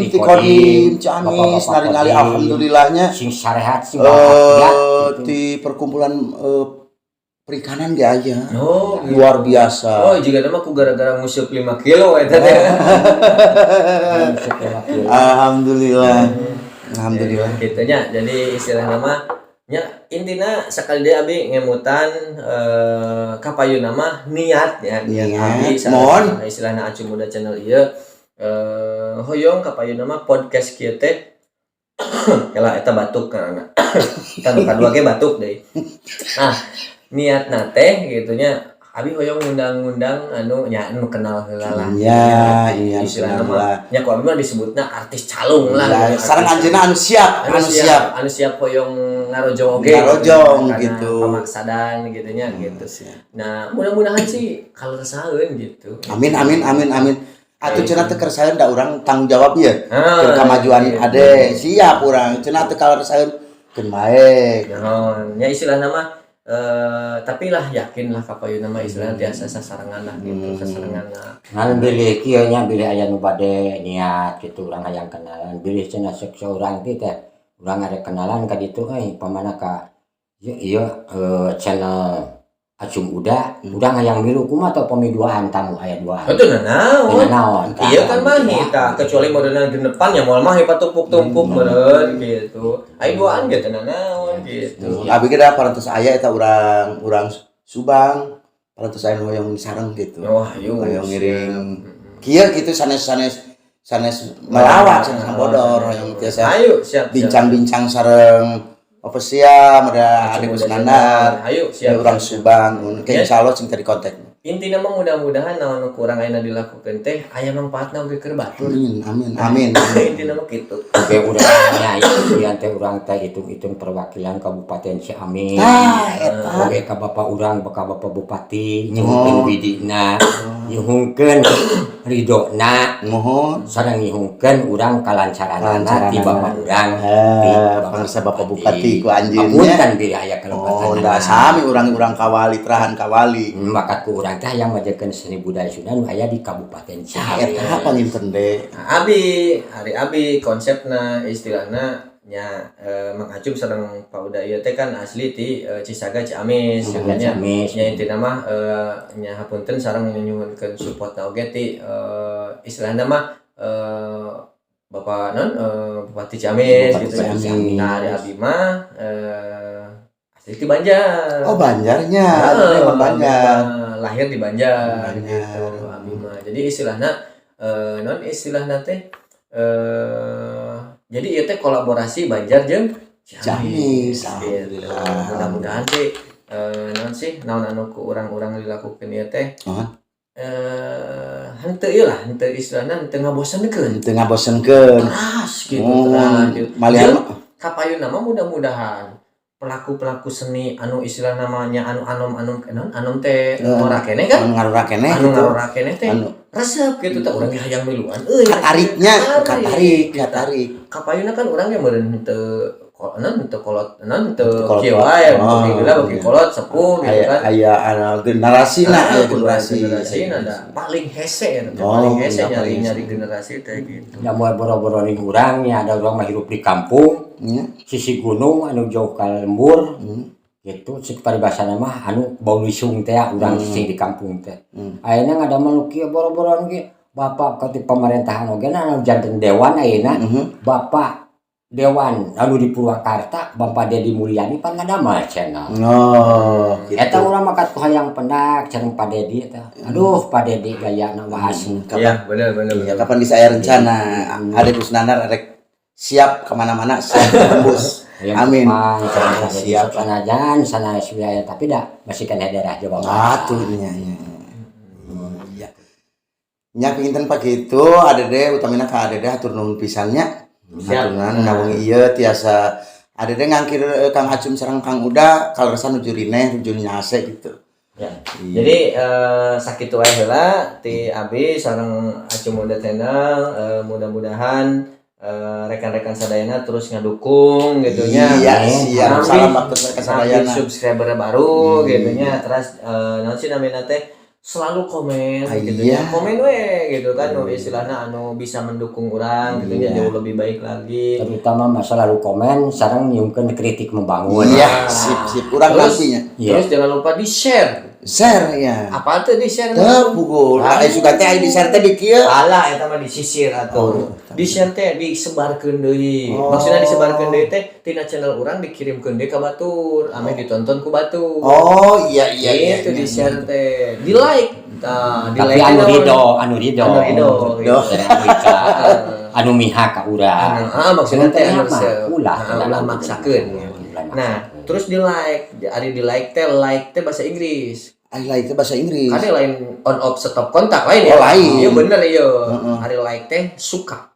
Ciamis, bapak-bapak naringali Kodim. Alhamdulillahnya. Sing sarehat, sing walafiat gitu. Ti perkumpulan perikanan ge aya. Oh, gitu. Luar biasa. Oh, jika nama ku gara-gara nguseup 5 kilo eta teh. Alhamdulillah. Alhamdulillah. Gitu nya. Jadi istilah nama nya intina sekali deui abi ngemutan kapayun nama niat ya, niat Niat. abi Mohon. Istilahna Acu Muda Channel ieu hoyong kapayun nama podcast kieu teh kela eta batuk karena kan kadua ge batuk deui. Nah, niatna teh gitu nya, abi hoyong ngundang-ngundang anu nya anu kenal heula lah. Iya, Istilah kenal nama lah. nya ku abi mah disebutna artis calung lah. Ya, Gitu, sareng artis anjeunna anu siap, anu anu siap, siap. Anu siap hoyong ngarojong oge. Ngarojong, karena gitu. Pamaksadan gitu nya gitu. Siap. Nah, mudah-mudahan sih kalau resaeun gitu. Amin, amin, amin, amin. Atuh cenah teu kersaeun da urang tanggung jawab ya. Ah, Keur kamajuan iya. ade siap urang. Cenah teu kaleresaeun keun bae. Naon, ya istilah nama tapi lah yakin lah kapayun nama istilahnya tiasa sasarengan lah gitu, sasarengan lah. Ngan bilih kieu nya, bilih aya nu bade niat gitu, urang hayang kenalan, bilih cenah sok saurang teh teh urang ada kenalan ka ditu euy, pamana ka ieu ieu channel Acum Uda, urang hayang milu kumaha teh upami duaan, tamu aya duaan? Itu naon? Teu naon. Iya kan mahi tah, kecuali modelna genepan ya moal mahi patumpuk-tumpuk meureun gitu. Ai duaan gitu naon gitu. Abi ge da parantos aya eta urang urang Subang, parantos aya nu hoyong sareng gitu. Wah, ayo. Hoyong ngiring kieu gitu, sanes-sanes sanes melawak, sanes ngabodor, hoyong tiasa Ayo, siap, siap. bincang-bincang sareng ofisial ada Ade Kusnandar. Ayo, siap. Urang Siap. Subang ke Ya. insyaallah sing tadi kontak. Intina mah mudah-mudahan naon nu kurang ayeuna dilakukeun teh aya mangfaatna oge keur batur. Amin, amin, amin. Intina mah kitu. Oke, urang nya itu ieu teh urang teh hitung-hitung perwakilan Kabupaten Ciamis. Tah, eta. Oke, ka bapak urang, ka bapak bupati, nyuhunkeun widina, nyuhunkeun ridona, Mohon. Sareng nyuhunkeun urang kalancaranana ti Kalancaranana. bapak urang, ti Pangersa Bapak Bupati ku anjeunnya. Apunten bilih aya kelepatan. Oh, da sami urang-urang kawali, terahan kawali. Makat ku urang teh hayang majekeun seni budaya Sunda nu aya di Kabupaten Ciamis. Eta panginten de. Nah, abi, hari abi konsepna istilahna nya Mang Acum sareng Pak Uda ieu teh kan asli ti Cisaga, Ciamis Cisaga, nya. Ciamis. Nya intina mah nya hapunten sareng nyuhunkeun support oge ti istilahna mah Bapak non Bupati Ciamis Bupati gitu ya. Ciamis. Nah, ari abi mah asli ti Banjar. Oh, Banjarnya, Heeh, emang Banjar. Abi mah lahir di Banjar Banjar. gitu abi mah. Jadi istilahna non istilahna teh jadi ieu teh kolaborasi Banjar jeung Ciamis, Ciamis gitu. alhamdulillah. Mudah-mudahan sih non sih naon anu ku urang-urang dilakukeun ieu teh Hah? Henteu ieu lah, henteu istilahna henteu ngabosankeun. Teu ngabosankeun. Teras gitu, Oh, teras gitu. malihan Jeung kapayun nama mudah-mudahan pelaku-pelaku seni anu istilah namanya anu anom-anom naon anom teh ngora keneh kan, Anu ngarura keneh anu gitu. ngarora keneh teh Anu resep gitu teh, urang ge hayang miluan euy. Katariknya, Katarik, katarik, gitu. katarik. Kapayuna kan urang ge meureun henteu naon henteu kolot, naon henteu Henteu kolot. kieu wae, Oh, beuki geula beuki iya. kolot sepuh gitu Aya kan. Aya anu generasi nah, aya kudu generasi. Generasi ada paling hese ya teh, Oh, paling hese iya, nyari paling hese. Nyari generasi teh gitu. Da moal boro-boro ning urang nya, ada urang mah hirup di kampung Nya. sisi gunung anu jauh ka lembur. Gitu cek paribasana mah anu bau lisung teh urang cicing di kampung teh. Ayeuna ngadamel nu kieu boro-boro anu kieu. Bapak ka ti pemerintahan oge na anu janten dewan ayeuna. Bapak Dewan anu di Purwakarta, Bapak Dedi Mulyadi pan ngadamel channel. Oh, gitu. Eta urang mah kat hayang pendak sareng Pak Dedi eta. Aduh, Pak Dedi gayana waasna. Kapan, Iya, bener bener. iya, kapan bisa aya rencana Ade Kusnandar rek siap kemana-mana, siap tembus. Hayang Amin. tepang sareng Pak Dedi. Siap. Sok sanajan sanes wilayah tapi dah masih kena daerah Jawa Ah, Barat. tuh nya nya. Iya. Nya pinten Pak gitu, Adede utamina ka Adede hatur nuhun pisan nya. Siap. Hatur nuhun na wengi ieu tiasa Adede ngangkir Kang Acum sareng Kang Uda kaleresan nuju rineh nuju nyase gitu. Ya. Iya. Jadi sakitu wae heula ti abi sareng Acum Uda Channel, mudah-mudahan rekan-rekan sadayana terus ngadukung gitu nya. Iya, siap. Nambih- Salam baktos ka nambih sadayana. Subscriber baru gitu nya. Terus naon sih namanya teh selalu komen gitu nya. Komen we gitu kan nu istilahna anu bisa mendukung urang gitu nya jauh lebih baik lagi. Terutama masalah lu komen sareng nyungkeun kritik membangun. Iya, sip sip. Urang Terus, nantinya. Iya. terus jangan lupa di share. Share ya. Apa tuh di share? Teu pukul. Ai suka teh ai di share teh di kieu. Alah, eta mah disisir atuh. Di share teh disebarkeun deui. Maksudnya disebarkeun deui teh tina channel urang dikirimkeun deui ka batur, ameh ditonton ku batur. Oh, iya. Itu di share teh. Di like. Tah, di Tapi like anu naon? ridho, anu ridho. Anu ridho, gitu. Anu ikhlas, anu mihak ka urang. Anu, ah, maksudnya teh anu mah resep. ulah, Ah, ulah maksakeun. Ulah Nah, maksakeun. terus di like, ari di like teh bahasa Inggris. Ai like teh bahasa Inggris. Kan lain on off stop kontak lain ya. Oh, lain. Iya bener iya. Heeh. Ari like teh suka.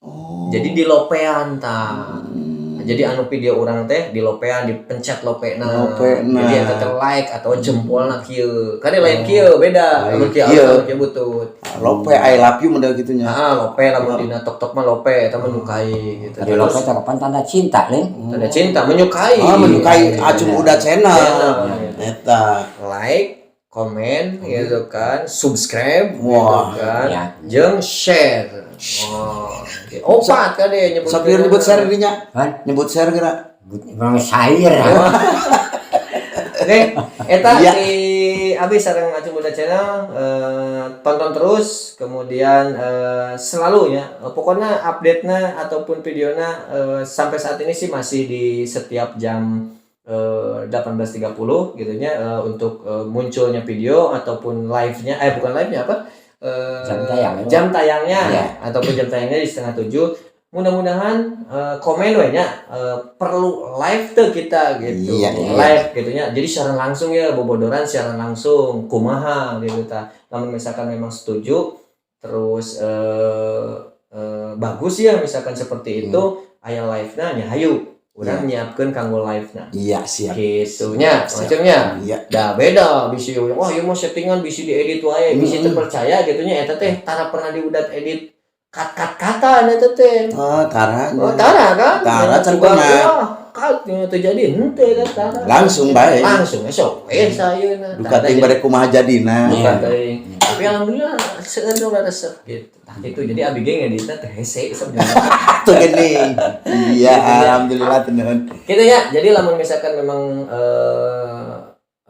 Oh. Jadi di lopean tah. Jadi anu video urang teh di lopean, dipencet lopena. Lopena. Jadi eta teh like atau jempolna kieu. Kan lain kieu beda. Lain Lamun kieu kieu. alus kieu butut. Lope I love you model gitunya. Ah, lope lamun dina tok-tok mah lope eta menyukai gitu. Ari lope teh kapan tanda cinta, Lin? Tanda cinta menyukai. Oh, menyukai Acum Uda channel. Channel. Eta. Like, komen gitu kan, subscribe Wah. gitu kan, Ya. jeung share. Oh, oke. Opat kan dia nyebut. Sok nyebut share dinya. Kan? Nyebut share geura. Memang syair. Oke, eta Iya. di abi sareng Acum Uda Channel, tonton terus, kemudian selalu ya, pokoknya update-nya ataupun videonya sampai saat ini sih masih di setiap jam 18.30 gitu nya untuk munculnya video ataupun live-nya, eh bukan live-nya apa? Jam tayang, ya. Jam tayangnya ataupun jam tayangnya di 6.30. Mudah-mudahan komen we nya, perlu live tuh kita gitu. Iya. Live gitu nya. Jadi siaran langsung ya, bobodoran siaran langsung kumaha gitu ta. Lamun misalkan memang setuju terus bagus ya misalkan seperti itu aya live-na nya hayu urang nyiapkeun kanggo live-na. Iya, siap. Gitu nya, Siap. macamnya. Iya. Dah beda bisi wah ieu mah settingan bisi diedit wae, bisi terpercaya gitu nya eta teh tara pernah diudat edit cut cut kata eta teh. Oh, tara. Oh, tara kan? Tara can Juga, pernah. wah, cut nya terjadi henteu eta tara. Langsung bae. Langsung esok we sayeuna. Duka ting bade kumaha jadina. Duka teuing. Tapi alhamdulillah seueur nu resep gitu. Tah itu jadi abi ge ngeditna teh hese sebenarnya. Tuh gini. Iya, alhamdulillah teu nuhun. Gitu ya. Jadi lamun misalkan memang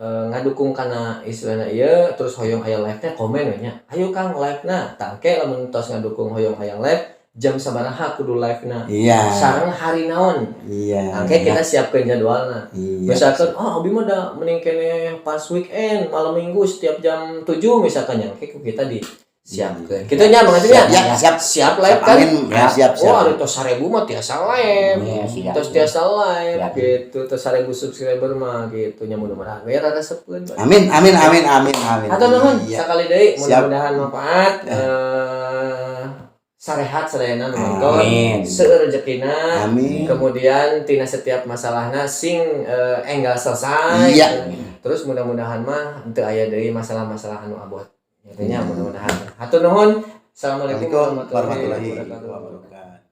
ngadukung kana istilahna ieu terus hoyong aya live-nya komen we nya. Ayo Kang live-na. Tangke lamun tos ngadukung hoyong hayang live jam sabaraha kudu live-na. Sareng hari naon. Tangke kita siapkeun jadwalna. Misalkan oh abi mah da mending keneh pas weekend malam minggu setiap jam 7 misalkan yang ku kita di siapkeun. Kitu nya Bang Acum nya. Ya, siap. Siap live kan? Amin. Ya, siap, siap. Oh, ada tos 1000 mah tiasa live. Iya, siap. Tos tiasa live Siap. gitu, tos 1000 subscriber mah gitu nya mudah-mudahan we raresepeun. Amin, amin, amin, amin, amin. Atau nuhun Iya. sakali deui Siap. mudah-mudahan manfaat sarehat sadayana nu nonton. Amin. Seueur rezekina. Amin. Kemudian tina setiap masalahna sing enggal selesai. Iya. Terus mudah-mudahan mah teu aya deui masalah-masalah anu abot. Gitu nya mudah-mudahan. Hatur nuhun. Assalamualaikum Assalamualaikum warahmatullahi warahmatullahi wabarakatuh. wabarakatuh.